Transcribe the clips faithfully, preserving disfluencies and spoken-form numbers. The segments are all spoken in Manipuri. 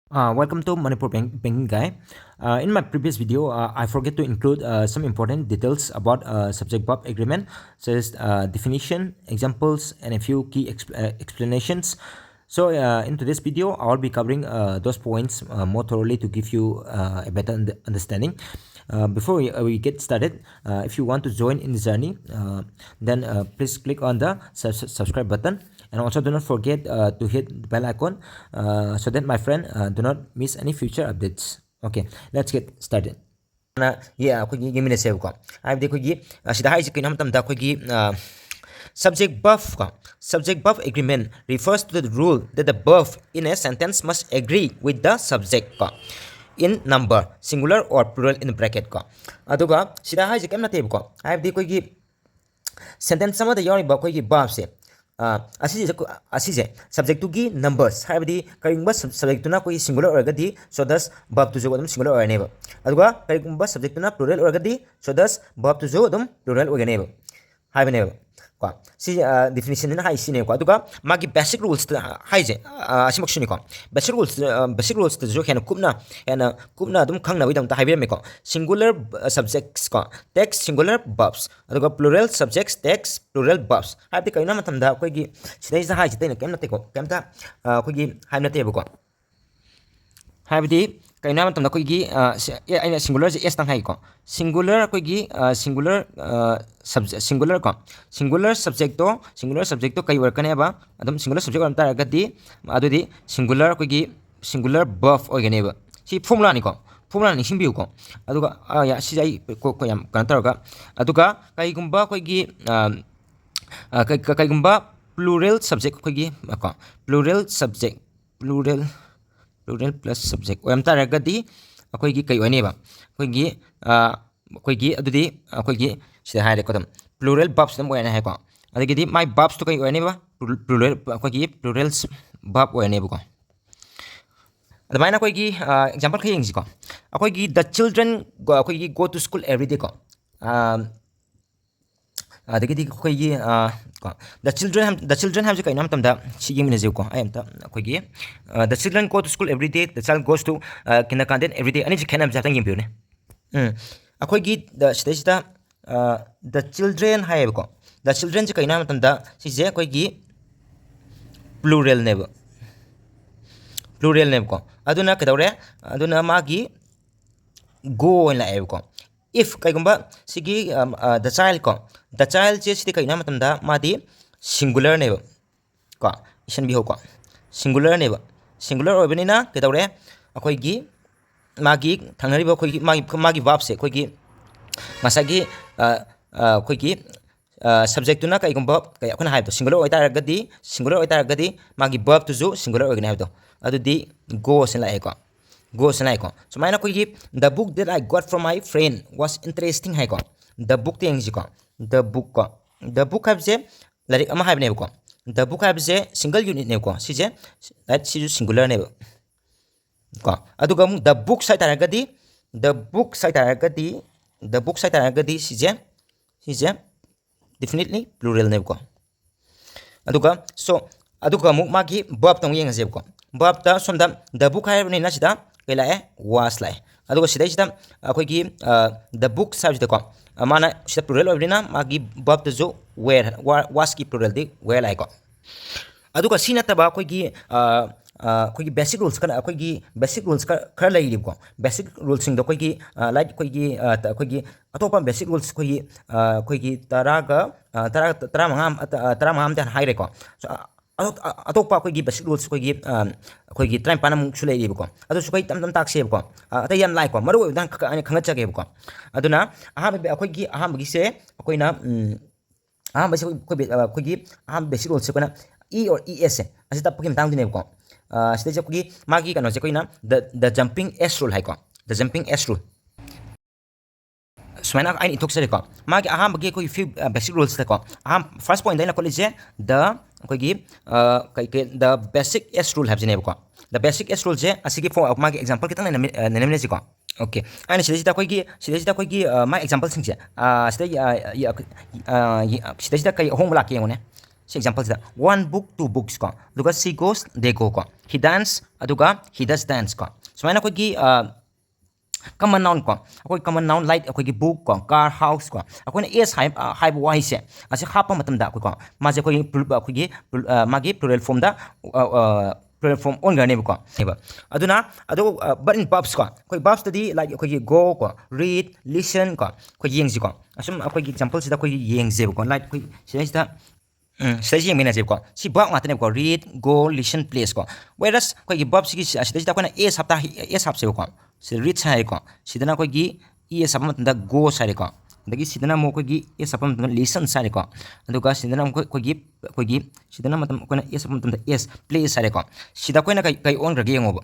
Uh, welcome to Manipur Bank, Banking Guy. Uh, in my previous video, uh, I forget to include uh, some important details about uh, subject verb agreement, such as uh, definition, examples, and a few key exp- uh, explanations. So uh, in today's video, I will be covering uh, those points uh, more thoroughly to give you uh, a better und- understanding. Uh, before we, uh, we get started, uh, if you want to join in the journey, uh, then uh, please click on the sus- subscribe button, and also do not forget uh, to hit the bell icon uh, so that my friend uh, do not miss any future updates. Okay, let's get started. ꯅ ꯌꯦ ꯑꯩꯈꯣꯏꯒꯤ ꯌꯦꯡꯃꯤꯟꯅꯁꯦꯕꯀꯣ꯫ ꯍꯥꯏꯕꯗꯤ ꯑꯩꯈꯣꯏꯒꯤ ꯑ, ꯁꯤꯗ ꯍꯥꯏꯔꯤꯁꯦ ꯀꯩꯅꯣ ꯍꯥꯏꯕ ꯃꯇꯝꯗ ꯑꯩꯈꯣꯏꯒꯤ subject verb ꯀꯣ, subject verb agreement refers to the rule that the verb in a sentence must agree with the subject ꯀꯣ, in number, singular or plural in bracket ꯀꯣ꯫ ꯑꯗꯨꯒ ꯁꯤꯗ ꯍꯥꯏꯁꯦ ꯀꯩꯝ ꯅꯠꯇꯦꯕꯀꯣ꯫ ꯍꯥꯏꯕꯗꯤ ꯑꯩꯈꯣꯏꯒꯤ sentence ꯑꯃꯗ ꯌꯥꯎꯔꯤꯕ ꯑꯩꯈꯣꯏꯒꯤ verbꯁꯦ, ꯑ, ꯑꯁꯤꯁꯦ ꯑꯁꯤꯁꯦ subjectꯇꯨꯒꯤ numbers, ꯍꯥꯏꯕꯗꯤ ꯀꯔꯤꯒꯨꯝꯕ sub- subjectꯇꯨꯅ ꯑꯩꯈꯣꯏꯒꯤ singular ꯑꯣꯏꯔꯒꯗꯤ, so thus verbꯇꯨꯁꯨ ꯑꯗꯨꯝ singular ꯑꯣꯏꯔꯅꯦꯕ꯫ ꯑꯗꯨꯒ ꯀꯔꯤꯒꯨꯝꯕ subjectꯇꯨꯅ plural ꯑꯣꯏꯔꯒꯗꯤ, so thus verbꯇꯨꯁꯨ ꯑꯗꯨꯝ plural ꯑꯣꯏꯒꯅꯦꯕ ꯍꯥꯏꯕꯅꯦꯕ꯫ ꯀꯣ, ꯁꯤ definitionꯅ ꯍꯥꯏꯁꯤꯅꯦꯀꯣ꯫ ꯑꯗꯨꯒ ꯃꯥꯒꯤ basic rulesꯇ ꯍꯥꯏꯁꯦ, ꯑ, ꯑꯁꯤꯃꯛꯁꯨꯅꯤꯀꯣ꯫ Basic rules, basic rulesꯇꯁꯨ ꯍꯦꯟꯅ ꯀꯨꯞꯅ, ꯍꯦꯟꯅ ꯀꯨꯞꯅ ꯑꯗꯨꯝ ꯈꯪꯅꯕꯒꯤꯗꯝꯇ ꯍꯥꯏꯕꯤꯔꯝꯃꯦꯀꯣ꯫ Singular subjects ꯀꯣ, takes singular verbs, ꯑꯗꯨꯒ plural subjects takes plural verbs꯫ ꯍꯥꯏꯕꯗꯤ ꯀꯩꯅꯣ ꯍꯥꯏꯕ ꯃꯇꯝꯗ ꯑꯩꯈꯣꯏꯒꯤ ꯁꯤꯗꯩꯁꯤꯗ ꯍꯥꯏꯁꯤꯗ ꯑꯩꯅ ꯀꯩꯝ ꯅꯠꯇꯦꯀꯣ, ꯀꯩꯝꯇ ꯑ, ꯑꯩꯈꯣꯏꯒꯤ ꯍꯥꯏꯕ ꯅꯠꯇꯦꯕꯀꯣ꯫ ꯍꯥꯏꯕꯗꯤ ꯀꯩꯅꯣ ꯍꯥꯏꯕ ꯃꯇꯝꯗ ꯑꯩꯈꯣꯏꯒꯤ ꯑ, ꯁꯤ- ꯑꯦ, ꯑꯩꯅ singularꯁꯦ s ꯇꯪ ꯍꯥꯏꯒꯦꯀꯣ꯫ Singular ꯑꯩꯈꯣꯏꯒꯤ ꯑ, singular ꯑ, subject, singular ꯀꯣ, singular subjectꯇꯣ, singular subjectꯇꯣ ꯀꯩ ꯑꯣꯏꯔꯛꯀꯅꯦꯕ? ꯑꯗꯨꯝ singular subject ꯑꯣꯏꯔꯝ ꯇꯥꯔꯒꯗꯤ ꯑꯗꯨꯗꯤ singular ꯑꯩꯈꯣꯏꯒꯤ singular verb ꯑꯣꯏꯒꯅꯦꯕ꯫ ꯁꯤ formulaꯅꯤꯀꯣ, formula ꯅꯤꯡꯁꯤꯡꯕꯤꯌꯨꯀꯣ꯫ ꯑꯗꯨꯒ ꯑ, ꯌꯥ, ꯁꯤꯁꯦ ꯑꯩ ꯀꯣ- ꯀꯣ- ꯌꯥꯝ ꯀꯩꯅꯣ ꯇꯧꯔꯒ, ꯑꯗꯨꯒ ꯀꯩꯒꯨꯝꯕ ꯑꯩꯈꯣꯏꯒꯤ ꯑ, ꯑ, ꯀꯩ- ꯀꯩ- ꯀꯩꯒꯨꯝꯕ plural subject ꯑꯩꯈꯣꯏꯒꯤ ꯀꯣ, plural subject, plural, plural plus subject ꯑꯣꯏꯔꯝ ꯇꯥꯔꯒꯗꯤ ꯑꯩꯈꯣꯏꯒꯤ ꯀꯩ ꯑꯣꯏꯅꯦꯕ? ꯑꯩꯈꯣꯏꯒꯤ ꯑ, ꯑꯩꯈꯣꯏꯒꯤ ꯑꯗꯨꯗꯤ ꯑꯩꯈꯣꯏꯒꯤ ꯁꯤꯗ ꯍꯥꯏꯔꯦꯀꯣ, ꯑꯗꯨꯝ plural verbs ꯑꯗꯨꯝ ꯑꯣꯏꯔꯅꯤ ꯍꯥꯏꯀꯣ꯫ ꯑꯗꯒꯤꯗꯤ ꯃꯥꯏ verbsꯇꯣ ꯀꯩ ꯑꯣꯏꯔꯅꯦꯕ? Plural, ꯑꯩꯈꯣꯏꯒꯤ plural verb ꯑꯣꯏꯔꯅꯦꯕꯀꯣ꯫ ꯑꯗꯨꯃꯥꯏꯅ ꯑꯩꯈꯣꯏꯒꯤ ꯑ, example ꯈꯔ ꯌꯦꯡꯁꯤꯀꯣ꯫ ꯑꯩꯈꯣꯏꯒꯤ the children go, ꯑꯩꯈꯣꯏꯒꯤ go to school every day ꯀꯣ꯫ ꯑ, ꯑꯗꯒꯤꯗꯤ ꯑꯩꯈꯣꯏꯒꯤ, ꯑ, ꯀꯣ, the children, the children ꯍꯥꯏꯕꯁꯤ ꯀꯩꯅꯣ ꯍꯥꯏꯕ ꯃꯇꯝꯗ, ꯁꯤ ꯌꯦꯡꯃꯤꯟꯅꯁꯦꯕꯀꯣ꯫ ꯑꯩ ꯑꯝꯇ ꯑꯩꯈꯣꯏꯒꯤ, ꯑ, the children go to school every day, the child goes to, ꯑ, kindergarten every day꯫ ꯑꯅꯤꯁꯤ ꯈꯦꯠꯅꯕꯁꯦ ꯉꯥꯛꯇꯪ ꯌꯦꯡꯕꯤꯌꯨꯅꯦ꯫ ꯎꯝ, ꯑꯩꯈꯣꯏꯒꯤ the ꯁꯤꯗꯩꯁꯤꯗ, ꯑ, the children ꯍꯥꯏꯌꯦꯕꯀꯣ꯫ The childrenꯁꯦ ꯀꯩꯅꯣ ꯍꯥꯏꯕ ꯃꯇꯝꯗ, ꯁꯤꯁꯦ ꯑꯩꯈꯣꯏꯒꯤ pluralꯅꯦꯕ, pluralꯅꯦꯕꯀꯣ꯫ ꯑꯗꯨꯅ ꯀꯩꯗꯧꯔꯦ? ꯑꯗꯨꯅ ꯃꯥꯒꯤ go ꯑꯣꯏꯅ ꯂꯥꯛꯑꯦꯕꯀꯣ꯫ If ꯀꯩꯒꯨꯝꯕ ꯁꯤꯒꯤ, ꯑꯝ, ꯑ, the child ꯀꯣ, the childꯁꯦ ꯁꯤꯗꯤ ꯀꯩꯅꯣ ꯍꯥꯏꯕ ꯃꯇꯝꯗ, ꯃꯥꯗꯤ singularꯅꯦꯕ ꯀꯣ, ꯏꯁꯤꯟꯕꯤꯍꯧꯀꯣ, singularꯅꯦꯕ꯫ Singular ꯑꯣꯏꯕꯅꯤꯅ ꯀꯩꯗꯧꯔꯦ? ꯑꯩꯈꯣꯏꯒꯤ ꯃꯥꯒꯤ ꯊꯪꯅꯔꯤꯕ ꯑꯩꯈꯣꯏꯒꯤ ꯃꯥꯒꯤ, ꯃꯥꯒꯤ verbꯁꯦ ꯑꯩꯈꯣꯏꯒꯤ ꯉꯁꯥꯏꯒꯤ, ꯑ, ꯑ, ꯑꯩꯈꯣꯏꯒꯤ, ꯑ, subjectꯇꯨꯅ ꯀꯩꯒꯨꯝꯕ ꯀꯩ ꯑꯩꯈꯣꯏꯅ ꯍꯥꯏꯕꯗꯣ singular ꯑꯣꯏꯇꯥꯔꯒꯗꯤ, singular ꯑꯣꯏꯇꯥꯔꯒꯗꯤ ꯃꯥꯒꯤ verbꯇꯨꯁꯨ singular ꯑꯣꯏꯒꯅꯤ ꯍꯥꯏꯕꯗꯣ, ꯑꯗꯨꯗꯤ go ꯁꯤꯅ ꯂꯥꯛꯑꯦꯀꯣ, go ꯁꯤꯅ ꯂꯥꯛꯑꯦꯀꯣ꯫ ꯁꯨꯃꯥꯏꯅ ꯑꯩꯈꯣꯏꯒꯤ "The book that I got from my friend was interesting" ꯍꯥꯏꯀꯣ꯫ The bookꯇ ꯌꯦꯡꯁꯤꯀꯣ, the book ꯀꯣ, the book ꯍꯥꯏꯕꯁꯦ ꯂꯥꯏꯔꯤꯛ ꯑꯃ ꯍꯥꯏꯕꯅꯦꯕꯀꯣ꯫ The book ꯍꯥꯏꯕꯁꯦ single unitꯅꯦꯕꯀꯣ꯫ ꯁꯤꯁꯦ, right, ꯁꯤꯁꯨ singularꯅꯦꯕ ꯀꯣ꯫ ꯑꯗꯨꯒ ꯑꯃꯨꯛ the books ꯍꯥꯏꯇꯥꯔꯒꯗꯤ, the books ꯍꯥꯏꯇꯥꯔꯒꯗꯤ, the books ꯍꯥꯏꯇꯥꯔꯒꯗꯤ ꯁꯤꯁꯦ, ꯁꯤꯁꯦ definitely pluralꯅꯦꯕꯀꯣ꯫ ꯑꯗꯨꯒ, so, ꯑꯗꯨꯒ ꯑꯃꯨꯛ ꯃꯥꯒꯤ verbꯇ ꯑꯃꯨꯛ ꯌꯦꯡꯉꯁꯦꯕꯀꯣ꯫ Verbꯇ ꯁꯣꯝꯗ the book ꯍꯥꯏꯔꯕꯅꯤꯅ ꯁꯤꯗ ꯀꯩ ꯂꯥꯛꯑꯦ? Was ꯂꯥꯛꯑꯦ꯫ ꯑꯗꯨꯒ ꯁꯤꯗꯩꯁꯤꯗ ꯑꯩꯈꯣꯏꯒꯤ, ꯑ, the books ꯍꯥꯏꯕꯁꯤꯗꯀꯣ, ꯑ, ꯃꯥꯅ ꯁꯤꯗ plural ꯑꯣꯏꯕꯅꯤꯅ ꯃꯥꯒꯤ verbꯇꯁꯨ were, wa-, wasꯀꯤ pluralꯗꯤ were ꯂꯥꯛꯑꯦꯀꯣ꯫ ꯑꯗꯨꯒ ꯁꯤ ꯅꯠꯇꯕ ꯑꯩꯈꯣꯏꯒꯤ, ꯑ, ꯑ, ꯑꯩꯈꯣꯏꯒꯤ basic rules ꯈꯔ, ꯑꯩꯈꯣꯏꯒꯤ basic rules ꯈꯔ, ꯈꯔ ꯂꯩꯔꯤꯕꯀꯣ꯫ Basic rulesꯁꯤꯡꯗꯣ ꯑꯩꯈꯣꯏꯒꯤ, ꯑ, like ꯑꯩꯈꯣꯏꯒꯤ, ꯑ, ꯇ-, ꯑꯩꯈꯣꯏꯒꯤ ꯑꯇꯣꯞꯄ basic rules ꯑꯩꯈꯣꯏꯒꯤ, ꯑ, ꯑꯩꯈꯣꯏꯒꯤ ꯇꯔꯥꯒ, ꯑ, ꯇꯔꯥ, ꯇꯔꯥꯃꯉꯥ ꯑꯃ, ꯑ, ꯇꯔꯥꯃꯉꯥ ꯑꯃꯗꯤ ꯍꯥꯟꯅ ꯍꯥꯏꯈ꯭ꯔꯦꯀꯣ꯫ So, ꯑ, ꯑꯇꯣꯞ-, ꯑ, ꯑꯇꯣꯞꯄ ꯑꯩꯈꯣꯏꯒꯤ basic rules ꯑꯩꯈꯣꯏꯒꯤ, ꯑ, ꯑꯩꯈꯣꯏꯒꯤ ꯇꯔꯥꯅꯤꯄꯥꯟ ꯑꯃꯨꯛꯁꯨ ꯂꯩꯔꯤꯕꯀꯣ꯫ ꯑꯗꯨꯁꯨ ꯑꯩꯈꯣꯏ ꯇꯞ ꯇꯞ ꯇꯥꯛꯁꯦꯕꯀꯣ꯫ ꯑ, ꯑꯇꯩ ꯌꯥꯝ ꯂꯥꯏꯀꯣ, ꯃꯔꯨ ꯑꯣꯏꯕꯗ ꯈ-, ꯑꯩꯅ ꯈꯪꯍꯟꯖꯒꯦꯕꯀꯣ꯫ ꯑꯗꯨꯅ ꯑꯍꯥꯟꯕ, ꯑꯩꯈꯣꯏꯒꯤ ꯑꯍꯥꯟꯕꯒꯤꯁꯦ ꯑꯩꯈꯣꯏꯅ, ꯎꯝ, ꯑꯍꯥꯟꯕꯁꯦ ꯑꯩꯈꯣꯏ, ꯑꯩꯈꯣꯏ, ꯑ, ꯑꯩꯈꯣꯏꯒꯤ ꯑꯍꯥꯟꯕ basic ruleꯁꯦ ꯑꯩꯈꯣꯏꯅ E or E S ꯁꯦ ꯑꯁꯤ ꯇꯞꯄꯛꯄꯒꯤ ꯃꯇꯥꯡꯗꯅꯦꯕꯀꯣ꯫ ꯑ, ꯁꯤꯗꯩꯁꯦ ꯑꯩꯈꯣꯏꯒꯤ ꯃꯥꯒꯤ ꯀꯩꯅꯣꯁꯦ ꯑꯩꯈꯣꯏꯅ the, the jumping S rule ꯍꯥꯏꯀꯣ, the jumping S rule꯫ ꯁꯨꯃꯥꯏꯅ ꯑꯩꯅ ꯏꯊꯣꯛꯆꯔꯦꯀꯣ꯫ ꯃꯥꯒꯤ ꯑꯍꯥꯟꯕꯒꯤ ꯑꯩꯈꯣꯏꯒꯤ few, ꯑ, basic rulesꯇꯀꯣ꯫ ꯑꯍꯥꯟ-, first pointꯇ ꯑꯩꯅ ꯈꯣꯠꯂꯤꯁꯦ the, ꯑꯩꯈꯣꯏꯒꯤ, ꯑ, ꯀꯩ, ꯀꯩ, the basic S rule ꯍꯥꯏꯕꯁꯤꯅꯦꯕꯀꯣ꯫ The basic S ruleꯁꯦ ꯑꯁꯤꯒꯤ for-, ꯃꯥꯒꯤ example ꯈꯤꯇꯪ ꯅꯩꯅꯃꯤ-, ꯑ, ꯅꯩꯅꯃꯤꯟꯅꯁꯤꯀꯣ꯫ ꯑꯣꯀꯦ, ꯑꯩꯅ ꯁꯤꯗꯩꯁꯤꯗ ꯑꯩꯈꯣꯏꯒꯤ ꯁꯤꯗꯩꯁꯤꯗ ꯑꯩꯈꯣꯏꯒꯤ ꯃꯥꯏ ꯑꯦꯛꯖꯥꯝꯄꯜꯁꯤꯡꯁꯦ ꯁꯤꯗ ꯁꯤꯗꯩꯁꯤꯗ ꯀꯩ ꯑꯍꯣꯡꯕ ꯂꯥꯛꯀꯦ ꯌꯦꯡꯉꯨꯅꯦ꯫ ꯁꯤ ꯑꯦꯛꯖꯥꯝꯄꯜꯁꯤꯗ, "One book, two books" ꯀꯣ, ꯑꯗꯨꯒ "She goes, they go" ꯀꯣ, "He dance" ꯑꯗꯨꯒ "He does dance" ꯀꯣ, ꯁꯨꯃꯥꯏꯅ ꯑꯩꯈꯣꯏꯒꯤ ꯀꯃꯟ ꯅꯥꯎꯟ ꯀꯣ, ꯑꯩꯈꯣꯏ ꯀꯃꯟ ꯅꯥꯎꯟ ꯂꯥꯏꯛ ꯑꯩꯈꯣꯏꯒꯤ ꯕꯨꯛ ꯀꯣ, ꯀꯥꯔ, ꯍꯥꯎꯁ ꯀꯣ, ꯑꯩꯈꯣꯏꯅ ꯑꯦꯁ ꯍꯥꯏꯕ ꯋꯥꯍꯩꯁꯦ ꯑꯁꯤ ꯍꯥꯞꯄ ꯃꯇꯝꯗ ꯑꯩꯈꯣꯏꯀꯣ, ꯃꯥꯁꯦ ꯑꯩꯈꯣꯏꯒꯤ ꯃꯥꯒꯤ ꯄ꯭ꯂꯨꯔꯦꯜ ꯐꯣꯝꯗ ꯄ꯭ꯂꯨꯔꯦꯜ ꯐꯣꯝ ꯑꯣꯟꯈ꯭ꯔꯅꯦꯕꯀꯣ꯫ ꯑꯗꯨꯅ ꯑꯗꯨ, but in verbs ꯀꯣ, ꯑꯩꯈꯣꯏ verbs ꯇꯗꯤ ꯂꯥꯏꯛ ꯑꯩꯈꯣꯏꯒꯤ ꯒꯣ ꯀꯣ, ꯔꯤꯗ, ꯂꯤꯁꯟ ꯀꯣ, ꯑꯩꯈꯣꯏ ꯌꯦꯡꯁꯤꯀꯣ꯫ ꯑꯁꯨꯝ ꯑꯩꯈꯣꯏꯒꯤ ꯑꯦꯛꯖꯥꯝꯄꯜꯁꯤꯗ ꯑꯩꯈꯣꯏꯒꯤ ꯌꯦꯡꯁꯦꯕꯀꯣ, ꯂꯥꯏꯛ ꯑꯩꯈꯣꯏ ꯁꯤꯗꯩꯁꯤꯗ ꯎꯝ, ꯁꯤꯗꯩꯁꯤ ꯌꯦꯡꯃꯤꯟꯅꯁꯦꯕꯀꯣ꯫ ꯁꯤ verb ꯉꯥꯛꯇꯅꯦꯕꯀꯣ, read, go, listen, place ꯀꯣ꯫ Whereas ꯑꯩꯈꯣꯏꯒꯤ verbꯁꯤꯒꯤ ꯁꯤ-, ꯁꯤꯗꯩꯁꯤꯗ ꯑꯩꯈꯣꯏꯅ ꯑꯦꯁ ꯍꯥꯞꯇ, ꯑꯦꯁ ꯍꯥꯞꯁꯦꯕꯀꯣ꯫ ꯁꯤꯗ ꯔꯤꯗꯁ ꯍꯥꯏꯔꯦꯀꯣ꯫ ꯁꯤꯗꯅ ꯑꯩꯈꯣꯏꯒꯤ ꯏ ꯑꯦꯁ ꯍꯥꯞꯄ ꯃꯇꯝꯗ ꯒꯣꯁ ꯍꯥꯏꯔꯦꯀꯣ꯫ ꯑꯗꯒꯤ ꯁꯤꯗꯅ ꯑꯃꯨꯛ ꯑꯩꯈꯣꯏꯒꯤ ꯑꯦꯁ ꯍꯥꯞꯄ ꯃꯇꯝꯗ ꯂꯤꯁꯟꯁ ꯍꯥꯏꯔꯦꯀꯣ꯫ ꯑꯗꯨꯒ ꯁꯤꯗꯅ ꯑꯃꯨꯛ ꯑꯩꯈꯣꯏꯒꯤ, ꯑꯩꯈꯣꯏꯒꯤ, ꯁꯤꯗꯅ ꯃꯇꯝ ꯑꯩꯈꯣꯏꯅ ꯑꯦꯁ ꯍꯥꯞꯄ ꯃꯇꯝꯗ ꯑꯦꯁ, ꯄ꯭ꯂꯦꯁ ꯍꯥꯏꯔꯦꯀꯣ꯫ ꯁꯤꯗ ꯑꯩꯈꯣꯏꯅ ꯀꯩ, ꯀꯩ ꯑꯣꯟꯈ꯭ꯔꯒꯦ ꯌꯦꯡꯉꯣꯕ꯫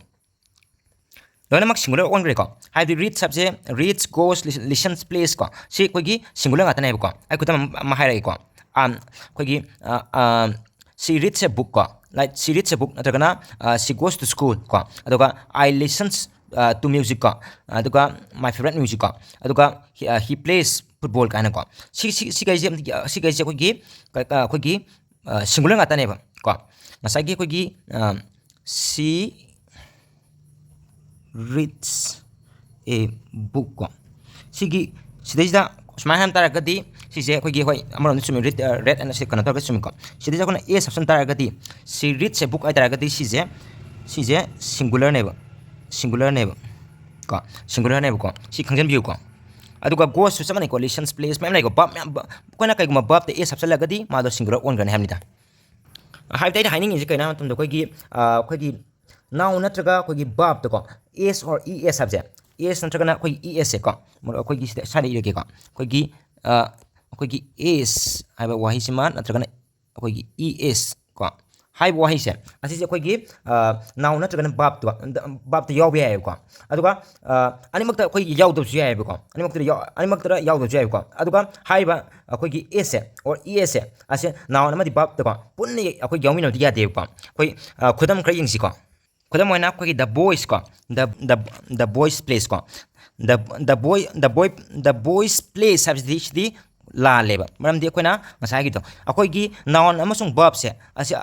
ꯂꯣꯏꯅꯃꯛ ꯁꯤꯡꯒꯨꯂꯔ ꯑꯣꯟꯈ꯭ꯔꯦꯀꯣ꯫ ꯍꯥꯏꯕꯗꯤ ꯔꯤꯗꯁ ꯍꯥꯏꯕꯁꯦ ꯔꯤꯗꯁ, ꯒꯣꯁ, ꯂꯤꯁꯟꯁ, ꯄ꯭ꯂꯦꯁ ꯀꯣ꯫ ꯁꯤ ꯑꯩꯈꯣꯏꯒꯤ ꯁꯤꯡꯒꯨꯂꯔ ꯉꯥꯛꯇꯅꯦꯕꯀꯣ꯫ ꯑꯩ ꯈꯨꯗꯝ ꯑꯃ ꯍꯥꯏꯔꯛꯒꯦꯀꯣ꯫ ꯑꯝ, ꯑꯩꯈꯣꯏꯒꯤ, ꯑ, ꯑ, "She reads a book" ꯀꯣ꯫ Like, "She reads a book" ꯅꯠꯇ꯭ꯔꯒꯅ, ꯑ, "She goes to school" ꯀꯣ꯫ ꯑꯗꯨꯒ "I listens, ꯑ, to music" ꯀꯣ꯫ ꯑꯗꯨꯒ "My favorite music" ꯀꯣ꯫ ꯑꯗꯨꯒ "He, ꯑ, he plays football" ꯀꯥꯏꯅꯀꯣ꯫ ꯁꯤ, ꯁꯤ, ꯁꯤꯈꯩꯁꯦ, ꯁꯤꯈꯩꯁꯦ ꯑꯩꯈꯣꯏꯒꯤ, ꯑ, ꯑꯩꯈꯣꯏꯒꯤ, ꯑ, ꯁꯤꯡꯒꯨꯂꯔ ꯉꯥꯛꯇꯅꯦꯕ ꯀꯣ꯫ ꯉꯁꯥꯏꯒꯤ ꯑꯩꯈꯣꯏꯒꯤ, ꯑ, "She reads a book" ꯀꯣ꯫ ꯁꯤꯒꯤ, ꯁꯤꯗꯩꯁꯤꯗ ꯁꯨꯃꯥꯏꯅ ꯍꯥꯏꯕ ꯇꯥꯔꯒꯗꯤ, ꯁꯤꯁꯦ ꯑꯩꯈꯣꯏꯒꯤ, ꯍꯣꯏ, ꯑꯃꯔꯣꯝꯗ ꯆꯨꯝꯃꯤ, ꯔꯤꯗ, ꯑ, ꯔꯦꯗ ꯑꯅ ꯁꯤ ꯀꯩꯅꯣ ꯇꯧꯔꯒ ꯆꯨꯝꯃꯤꯀꯣ꯫ ꯁꯤꯗꯩꯁꯤꯗ ꯑꯩꯈꯣꯏꯅ ꯑꯦꯁ ꯍꯥꯞꯆꯤꯟ ꯇꯥꯔꯒꯗꯤ, "She reads a book" ꯍꯥꯏ ꯇꯥꯔꯒꯗꯤ, ꯁꯤꯁꯦ, ꯁꯤꯁꯦ ꯁꯤꯡꯒꯨꯂꯔꯅꯦꯕ, ꯁꯤꯡꯒꯨꯂꯔꯅꯦꯕ ꯀꯣ, ꯁꯤꯡꯒꯨꯂꯔꯅꯦꯕꯀꯣ꯫ ꯁꯤ ꯈꯪꯖꯤꯟꯕꯤꯌꯨꯀꯣ꯫ ꯑꯗꯨꯒ ꯒꯣꯁꯁꯨ ꯆꯞ ꯃꯥꯟꯅꯩꯀꯣ, ꯂꯤꯁꯟꯁ, ꯄ꯭ꯂꯦꯁ ꯃꯌꯥꯝ ꯂꯩꯀꯣ, verb ꯃꯌꯥꯝ, verb, ꯑꯩꯈꯣꯏꯅ ꯀꯩꯒꯨꯝꯕ verbꯇ ꯑꯦꯁ ꯍꯥꯞꯆꯤꯜꯂꯒꯗꯤ ꯃꯥꯗꯣ ꯁꯤꯡꯒꯨꯂꯔ ꯑꯣꯟꯈ꯭ꯔꯅꯤ ꯍꯥꯏꯕꯅꯤꯗ꯫ ꯍꯥꯏꯕꯗꯤ ꯑꯩꯅ ꯍꯥꯏꯅꯤꯡꯉꯤꯁꯦ ꯀꯩꯅꯣ ꯍꯥꯏꯕ ꯃꯇꯝꯗ, ꯑꯩꯈꯣꯏꯒꯤ, ꯑ, ꯑꯩꯈꯣꯏꯒꯤ noun ꯅꯠꯇ꯭ꯔꯒ ꯑꯩꯈꯣꯏꯒꯤ verbꯇꯀꯣ, ꯑꯦꯁ or ꯏ ꯑꯦꯁ ꯍꯥꯏꯕꯁꯦ, ꯑꯦꯁ ꯅꯠꯇ꯭ꯔꯒꯅ ꯑꯩꯈꯣꯏꯒꯤ ꯏ ꯑꯦꯁꯁꯦꯀꯣ, ꯃꯔꯨ-, ꯑꯩꯈꯣꯏꯒꯤ ꯁꯤꯗ ꯁ꯭ꯋꯥꯏꯗ ꯏꯔꯒꯦꯀꯣ, ꯑꯩꯈꯣꯏꯒꯤ, ꯑ, ꯑꯩꯈꯣꯏꯒꯤ ꯑꯦꯁ ꯍꯥꯏꯕ ꯋꯥꯍꯩꯁꯤꯃ ꯅꯠꯇ꯭ꯔꯒꯅ ꯑꯩꯈꯣꯏꯒꯤ ꯏ ꯑꯦꯁ ꯀꯣ ꯍꯥꯏꯕ ꯋꯥꯍꯩꯁꯦ, ꯑꯁꯤꯁꯦ ꯑꯩꯈꯣꯏꯒꯤ, ꯑ, noun ꯅꯠꯇ꯭ꯔꯒꯅ verbꯇꯣ, verbꯇ ꯌꯥꯎꯕ ꯌꯥꯏꯑꯕꯀꯣ꯫ ꯑꯗꯨꯒ, ꯑ, ꯑꯅꯤꯃꯛꯇ ꯑꯩꯈꯣꯏꯒꯤ ꯌꯥꯎꯗꯕꯁꯨ ꯌꯥꯏꯑꯕꯀꯣ, ꯑꯅꯤꯃꯛꯇ ꯌꯥꯎ-, ꯑꯅꯤꯃꯛꯇ ꯌꯥꯎꯗꯕꯁꯨ ꯌꯥꯏꯑꯕꯀꯣ꯫ ꯑꯗꯨꯒ ꯍꯥꯏꯔꯤꯕ ꯑꯩꯈꯣꯏꯒꯤ ꯑꯦꯁꯁꯦ or ꯏ ꯑꯦꯁꯁꯦ, ꯑꯁꯦ noun ꯑꯃꯗꯤ verbꯇꯀꯣ ꯄꯨꯟꯅ ꯑꯩꯈꯣꯏ ꯌꯥꯎꯃꯤꯟꯅꯕꯗꯤ ꯌꯥꯗꯦꯕꯀꯣ꯫ ꯑꯩꯈꯣꯏ, ꯑ, ꯈꯨꯗꯝ ꯈꯔ ꯌꯦꯡꯁꯤꯀꯣ꯫ ꯈꯨꯗꯝ ꯑꯣꯏꯅ ꯑꯩꯈꯣꯏꯒꯤ "The boys" ꯀꯣ, the the the boy's place ꯀꯣ, the the boy the boy the boy's place ꯍꯥꯏꯕꯁꯤꯗꯤ ꯁꯤꯗꯤ ꯂꯥꯜꯂꯦꯕ꯫ ꯃꯔꯝꯗꯤ ꯑꯩꯈꯣꯏꯅ ꯉꯁꯥꯏꯒꯤꯗꯣ, ꯑꯩꯈꯣꯏꯒꯤ noun ꯑꯃꯁꯨꯡ verbꯁꯦ ꯑꯁꯤ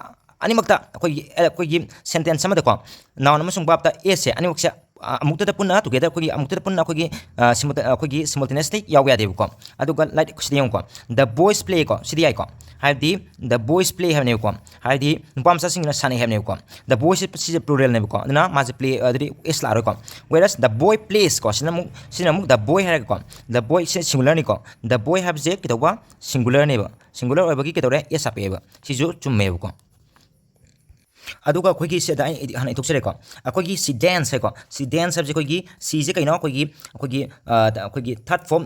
ꯑꯅꯤꯃꯛꯇ ꯑꯩꯈꯣꯏꯒꯤ ꯑꯩꯈꯣꯏꯒꯤ sentence ꯑꯃꯗꯀꯣ, noun ꯑꯃꯁꯨꯡ verbꯇ s ꯁꯦ ꯑꯅꯤꯃꯛꯁꯦ ꯑ, ꯑꯃꯨꯛꯇꯗ ꯄꯨꯟꯅ together ꯑꯩꯈꯣꯏꯒꯤ ꯑꯃꯨꯛꯇꯗ ꯄꯨꯟꯅ ꯑꯩꯈꯣꯏꯒꯤ ꯑ, simulta- ꯑꯩꯈꯣꯏꯒꯤ simultaneously ꯌꯥꯎꯕ ꯌꯥꯗꯦꯕꯀꯣ꯫ ꯑꯗꯨꯒ ꯂꯥꯏꯛ ꯁꯤꯗ ꯌꯦꯡꯉꯨꯀꯣ, the boys play ꯀꯣ, ꯁꯤꯗꯤ ꯌꯥꯏꯀꯣ꯫ ꯍꯥꯏꯕꯗꯤ the boys play ꯍꯥꯏꯕꯅꯦꯕꯀꯣ, ꯍꯥꯏꯕꯗꯤ ꯅꯨꯄꯥ ꯃꯆꯥꯁꯤꯡꯅ ꯁꯥꯟꯅꯩ ꯍꯥꯏꯕꯅꯦꯕꯀꯣ꯫ The boys ꯁꯤꯁꯦ pluralꯅꯦꯕꯀꯣ, ꯑꯗꯨꯅ ꯃꯥꯁꯦ play ꯑꯗꯨꯗꯤ s ꯂꯥꯛꯑꯔꯣꯏꯀꯣ꯫ Whereas the boy plays ꯀꯣ, ꯁꯤꯅ ꯑꯃꯨꯛ ꯁꯤꯅ ꯑꯃꯨꯛ the boy ꯍꯥꯏꯔꯒꯀꯣ, the boy ꯁꯤ singularꯅꯤꯀꯣ꯫ The boy ꯍꯥꯏꯕꯁꯦ ꯀꯩꯗꯧꯕ? Singularꯅꯦꯕ꯫ Singular ꯑꯣꯏꯕꯒꯤ ꯀꯩꯗꯧꯔꯦ? S ꯍꯥꯞꯄꯛꯑꯦꯕ꯫ ꯁꯤꯁꯨ ꯆꯨꯝꯃꯦꯕꯀꯣ꯫ ꯑꯗꯨꯒ ꯑꯩꯈꯣꯏꯒꯤ ꯁꯤꯗ ꯑꯩ ꯍꯥꯟꯅ ꯏꯊꯣꯛꯆꯔꯦꯀꯣ꯫ ꯑꯩꯈꯣꯏꯒꯤ ꯁꯤ dance ꯍꯥꯏꯀꯣ, ꯁꯤ dance ꯍꯥꯏꯕꯁꯤ ꯑꯩꯈꯣꯏꯒꯤ ꯁꯤꯁꯦ ꯀꯩꯅꯣ? ꯑꯩꯈꯣꯏꯒꯤ ꯑꯩꯈꯣꯏꯒꯤ ꯑ, ꯗ- ꯑꯩꯈꯣꯏꯒꯤ third form,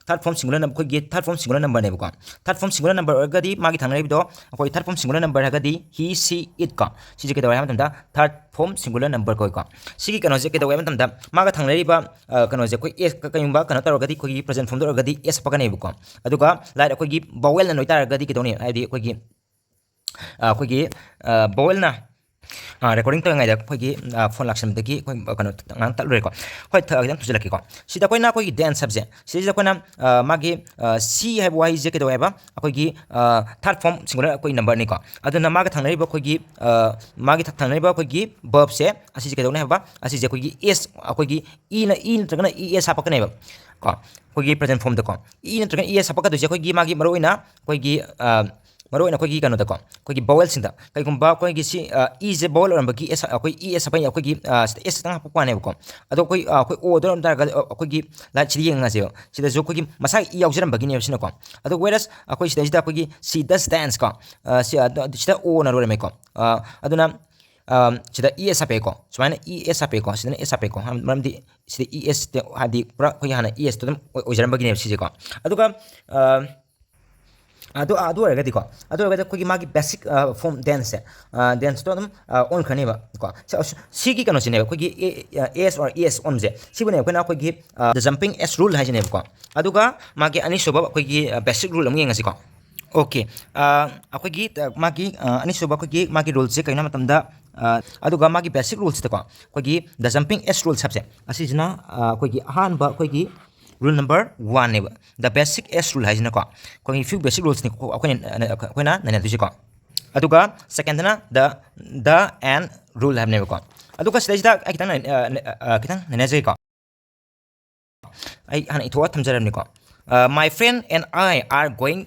third form singular number, ꯑꯩꯈꯣꯏꯒꯤ third form singular numberꯅꯦꯕꯀꯣ꯫ Third form singular number ꯑꯣꯏꯔꯒꯗꯤ ꯃꯥꯒꯤ ꯊꯪꯅꯔꯤꯕꯗꯣ ꯑꯩꯈꯣꯏ third form singular number ꯍꯥꯏꯔꯒꯗꯤ he, she, it ꯀꯣ꯫ ꯁꯤꯁꯦ ꯀꯩꯗꯧꯔꯦ ꯍꯥꯏꯕ ꯃꯇꯝꯗ third form singular number ꯀꯧꯏꯀꯣ꯫ ꯁꯤꯒꯤ ꯀꯩꯅꯣꯁꯦ ꯀꯩꯗꯧꯋꯦ ꯍꯥꯏꯕ ꯃꯇꯝꯗ ꯃꯥꯒ ꯊꯪꯅꯔꯤꯕ ꯑ, ꯀꯩꯅꯣꯁꯦ ꯑꯩꯈꯣꯏ s ꯀ- ꯀꯩꯒꯨꯝꯕ ꯀꯩꯅꯣ ꯇꯧꯔꯒꯗꯤ ꯑꯩꯈꯣꯏꯒꯤ present formꯗ ꯑꯣꯏꯔꯒꯗꯤ s ꯍꯥꯞꯄꯛꯀꯅꯦꯕꯀꯣ꯫ ꯑꯗꯨꯒ ꯂꯥꯏꯛ ꯑꯩꯈꯣꯏꯒꯤ vowelꯅ ꯅꯣꯏ ꯇꯥꯔꯒꯗꯤ ꯀꯩꯗꯧꯅꯤ? ꯍꯥꯏꯗꯤ ꯑꯩꯈꯣꯏꯒꯤ ꯑ, ꯑꯩꯈꯣꯏꯒꯤ vowelꯅ recording ꯇꯧꯔꯤꯉꯩꯗ ꯑꯩꯈꯣꯏꯒꯤ phone ꯂꯥꯛꯁꯟꯕꯗꯒꯤ ꯑꯩꯈꯣꯏ ꯀꯩꯅꯣ ꯉꯥꯏꯍꯥꯛ ꯇꯠꯂꯨꯔꯦꯀꯣ꯫ ꯍꯣꯏ, ꯊ- ꯈꯤꯇꯪ ꯊꯨꯖꯜꯂꯛꯀꯦꯀꯣ꯫ ꯁꯤꯗ ꯑꯩꯈꯣꯏꯅ ꯑꯩꯈꯣꯏꯒꯤ dance ꯍꯥꯏꯕꯁꯦ, ꯁꯤꯁꯤꯗ ꯑꯩꯈꯣꯏꯅ ꯑ, ꯃꯥꯒꯤ ꯑ, she ꯍꯥꯏꯕ ꯋꯥꯍꯩꯁꯦ ꯀꯩꯗꯧꯋꯦ ꯍꯥꯏꯕ? ꯑꯩꯈꯣꯏꯒꯤ third form singular ꯑꯩꯈꯣꯏ numberꯅꯤꯀꯣ꯫ ꯑꯗꯨꯅ ꯃꯥꯒ ꯊꯪꯅꯔꯤꯕ ꯑꯩꯈꯣꯏꯒꯤ ꯑ, ꯃꯥꯒꯤ ꯊ- ꯊꯪꯅꯔꯤꯕ ꯑꯩꯈꯣꯏꯒꯤ verbꯁꯦ ꯑꯁꯤꯁꯦ ꯀꯩꯗꯧꯅꯤ ꯍꯥꯏꯕ? ꯑꯁꯤꯁꯦ ꯑꯩꯈꯣꯏꯒꯤ s, ꯑꯩꯈꯣꯏꯒꯤ eꯅ e ꯅꯠꯇ꯭ꯔꯒꯅ es ꯍꯥꯞꯄꯛꯀꯅꯦꯕ ꯀꯣ꯫ ꯑꯩꯈꯣꯏꯒꯤ present formꯗꯀꯣ, e ꯅꯠꯇ꯭ꯔꯒꯅ es ꯍꯥꯞꯄꯛꯀꯗꯣꯏꯁꯦ ꯑꯩꯈꯣꯏꯒꯤ ꯃꯥꯒꯤ ꯃꯔꯨꯑꯣꯏꯅ ꯑꯩꯈꯣꯏꯒꯤ ꯑ, ꯃꯔꯨꯑꯣꯏꯅ ꯑꯩꯈꯣꯏꯒꯤ ꯀꯩꯅꯣꯗꯀꯣ, ꯑꯩꯈꯣꯏꯒꯤ vowelꯁꯤꯡꯗ ꯀꯩꯒꯨꯝꯕ ꯑꯩꯈꯣꯏꯒꯤ ꯁꯤ ꯏꯁꯦ vowel ꯑꯣꯏꯔꯝꯕꯒꯤ s, ꯑꯩꯈꯣꯏ es ꯍꯥꯞꯄꯛꯏ, ꯑꯩꯈꯣꯏꯒꯤ ꯑ, ꯁꯤꯗ s ꯈꯛꯇꯪ ꯍꯥꯞꯄꯛꯄ ꯋꯥꯅꯦꯕꯀꯣ꯫ ꯑꯗꯣ ꯑꯩꯈꯣꯏ ꯑ, ꯑꯩꯈꯣꯏ o ꯑꯗꯨ ꯑꯣꯏꯔꯝ ꯇꯥꯔꯒꯗꯤ ꯑ, ꯑꯩꯈꯣꯏꯒꯤ ꯂꯥꯏꯠꯁꯤꯗ ꯌꯦꯡꯉꯁꯦꯕ, ꯁꯤꯗꯁꯨ ꯑꯩꯈꯣꯏꯒꯤ ꯃꯁꯥꯒꯤ e ꯌꯥꯎꯖꯔꯝꯕꯒꯤꯅꯦꯕ ꯁꯤꯅꯀꯣ꯫ ꯑꯗꯣ whereas ꯑꯩꯈꯣꯏ ꯁꯤꯗꯩꯁꯤꯗ ꯑꯩꯈꯣꯏꯒꯤ she does dance ꯀꯣ, ꯑ, ꯁꯤ, ꯑ, ꯁꯤꯗ oꯅ ꯂꯣꯏꯔꯝꯃꯦꯀꯣ꯫ ꯑ, ꯑꯗꯨꯅ ꯑ, ꯁꯤꯗ es ꯍꯥꯞꯄꯛꯑꯦꯀꯣ, ꯁꯨꯃꯥꯏꯅ es ꯍꯥꯞꯄꯛꯑꯦꯀꯣ, ꯁꯤꯗꯅ s ꯍꯥꯞꯄꯛꯑꯦꯀꯣ꯫ ꯃꯔꯝꯗꯤ ꯁꯤꯗ es ꯍꯥꯏꯗꯤ ꯄꯨꯔꯥ ꯑꯩꯈꯣꯏꯒꯤ ꯍꯥꯟꯅ esꯇꯣ ꯑꯗꯨꯝ ꯑꯣꯏ- ꯑꯣꯏꯖꯔꯝꯕꯒꯤꯅꯦꯕ ꯁꯤꯁꯦꯀꯣ꯫ ꯑꯗꯨꯒ ꯑ, ꯑꯗꯨ ꯑꯗꯨ ꯑꯣꯏꯔꯒꯗꯤꯀꯣ, ꯑꯗꯨ ꯑꯣꯏꯔꯒꯗꯤ ꯑꯩꯈꯣꯏꯒꯤ ꯃꯥꯒꯤ basic form danceꯁꯦ, danceꯇꯣ ꯑꯗꯨꯝ ꯑꯣꯟꯈ꯭ꯔꯅꯦꯕ ꯀꯣ꯫ ꯁ- ꯁꯤꯒꯤ ꯀꯩꯅꯣꯁꯤꯅꯦꯕ ꯑꯩꯈꯣꯏꯒꯤ as or es ꯑꯣꯟꯕꯁꯦ, ꯁꯤꯕꯨꯅꯦ ꯑꯩꯈꯣꯏꯅ ꯑꯩꯈꯣꯏꯒꯤ the jumping s rule ꯍꯥꯏꯁꯤꯅꯦꯕꯀꯣ꯫ ꯑꯗꯨꯒ ꯃꯥꯒꯤ ꯑꯅꯤꯁꯨꯕ ꯑꯩꯈꯣꯏꯒꯤ basic rule ꯑꯃꯨꯛ ꯌꯦꯡꯉꯁꯤꯀꯣ꯫ Okay, ꯑꯩꯈꯣꯏꯒꯤ ꯃꯥꯒꯤ ꯑꯅꯤꯁꯨꯕ ꯑꯩꯈꯣꯏꯒꯤ ꯃꯥꯒꯤ ruleꯁꯦ ꯀꯩꯅꯣ ꯍꯥꯏꯕ ꯃꯇꯝꯗ, ꯑ, ꯑꯗꯨꯒ ꯃꯥꯒꯤ basic rule ꯁꯤꯗꯀꯣ, ꯑꯩꯈꯣꯏꯒꯤ the jumping S rule ꯍꯥꯏꯕꯁꯦ, ꯑꯁꯤꯁꯤꯅ, ꯑ, ꯑꯩꯈꯣꯏꯒꯤ ꯑꯍꯥꯟꯕ ꯑꯩꯈꯣꯏꯒꯤ rule number one ꯅꯦꯕ, the basic S rule ꯍꯥꯏꯁꯤꯅꯀꯣ, ꯑꯩꯈꯣꯏꯒꯤ few basic rulesꯅꯤ ꯑꯩꯈꯣꯏꯅ, ꯑꯩꯈꯣꯏꯅ ꯅꯩꯅꯗꯣꯏꯁꯦꯀꯣ꯫ ꯑꯗꯨꯒ secondꯅ the, the and rule ꯍꯥꯏꯕꯅꯦꯕꯀꯣ꯫ ꯑꯗꯨꯒ ꯁꯤꯗꯩꯁꯤꯗ ꯑꯩ ꯈꯤꯇꯪ, ꯑ, ꯑ, ꯈꯤꯇꯪ ꯅꯩꯅꯖꯒꯦꯀꯣ꯫ ꯑꯩ ꯍꯥꯟꯅ ꯏꯊꯣꯛꯑ ꯊꯝꯖꯔꯕꯅꯤꯀꯣ꯫ ꯑ, "My friend and I are going"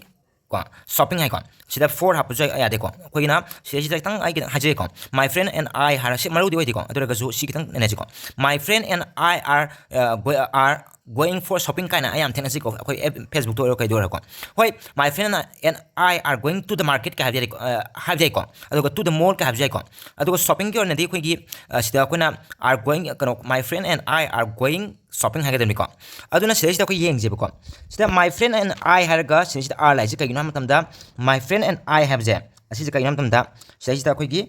ꯀꯣ, "shopping" ꯍꯥꯏꯀꯣ꯫ ꯁꯤꯗ for ꯍꯥꯞꯄꯁꯨ ꯌꯥꯏ, ꯌꯥꯗꯦꯀꯣ꯫ ꯑꯩꯈꯣꯏꯒꯤꯅ ꯁꯤꯗꯩꯁꯤꯗ ꯈꯤꯇꯪ ꯑꯩ ꯈꯤꯇꯪ ꯍꯥꯏꯖꯒꯦꯀꯣ꯫ "My friend and I" ꯍꯥꯏꯔ ꯁꯤ ꯃꯔꯨꯗꯤ ꯑꯣꯏꯗꯦꯀꯣ꯫ ꯑꯗꯨ ꯑꯣꯏꯔꯒꯁꯨ ꯁꯤ ꯈꯤꯇꯪ ꯅꯩꯅꯁꯤꯀꯣ꯫ "My friend and I are, ꯑ, go-, are going for shopping" ꯀꯥꯏꯅ ꯑꯩ ꯌꯥꯝ ꯊꯦꯡꯅꯁꯤꯀꯣ꯫ ꯑꯩꯈꯣꯏ ꯑꯦꯞ-, Facebookꯇ ꯑꯣꯏꯔꯣ ꯀꯩꯗ ꯑꯣꯏꯔꯣꯀꯣ꯫ ꯍꯣꯏ, "My friend and I are going to the market" ꯀꯥꯏ ꯍꯥꯏꯕ ꯌꯥꯏꯀꯣ, ꯑ, ꯍꯥꯏꯕ ꯌꯥꯏꯀꯣ꯫ ꯑꯗꯨꯒ "to the mall" ꯀꯥꯏ ꯍꯥꯏꯕꯁꯨ ꯌꯥꯏꯀꯣ꯫ ꯑꯗꯨꯒ shoppingꯒꯤ ꯑꯣꯏꯅꯗꯤ ꯑꯩꯈꯣꯏꯒꯤ, ꯑ, ꯁꯤꯗ ꯑꯩꯈꯣꯏꯅ are going, ꯀꯩꯅꯣ, "My friend and I are going shopping" ꯍꯥꯏꯒꯗꯕꯅꯤꯀꯣ꯫ ꯑꯗꯨꯅ ꯁꯤꯗꯩꯁꯤꯗ ꯑꯩꯈꯣꯏ ꯌꯦꯡꯁꯦꯕꯀꯣ꯫ ꯁꯤꯗ "My friend and I" ꯍꯥꯏꯔꯒ ꯁꯤꯗꯩꯁꯤꯗ are ꯂꯥꯛꯏꯁꯦ ꯀꯩꯒꯤꯅꯣ ꯍꯥꯏꯕ ꯃꯇꯝꯗ, "My friend and I" ꯍꯥꯏꯕꯁꯦ ꯑꯁꯤꯁꯦ ꯀꯩꯒꯤꯅꯣ ꯍꯥꯏꯕ ꯃꯇꯝꯗ, ꯁꯤꯗꯩꯁꯤꯗ ꯑꯩꯈꯣꯏꯒꯤ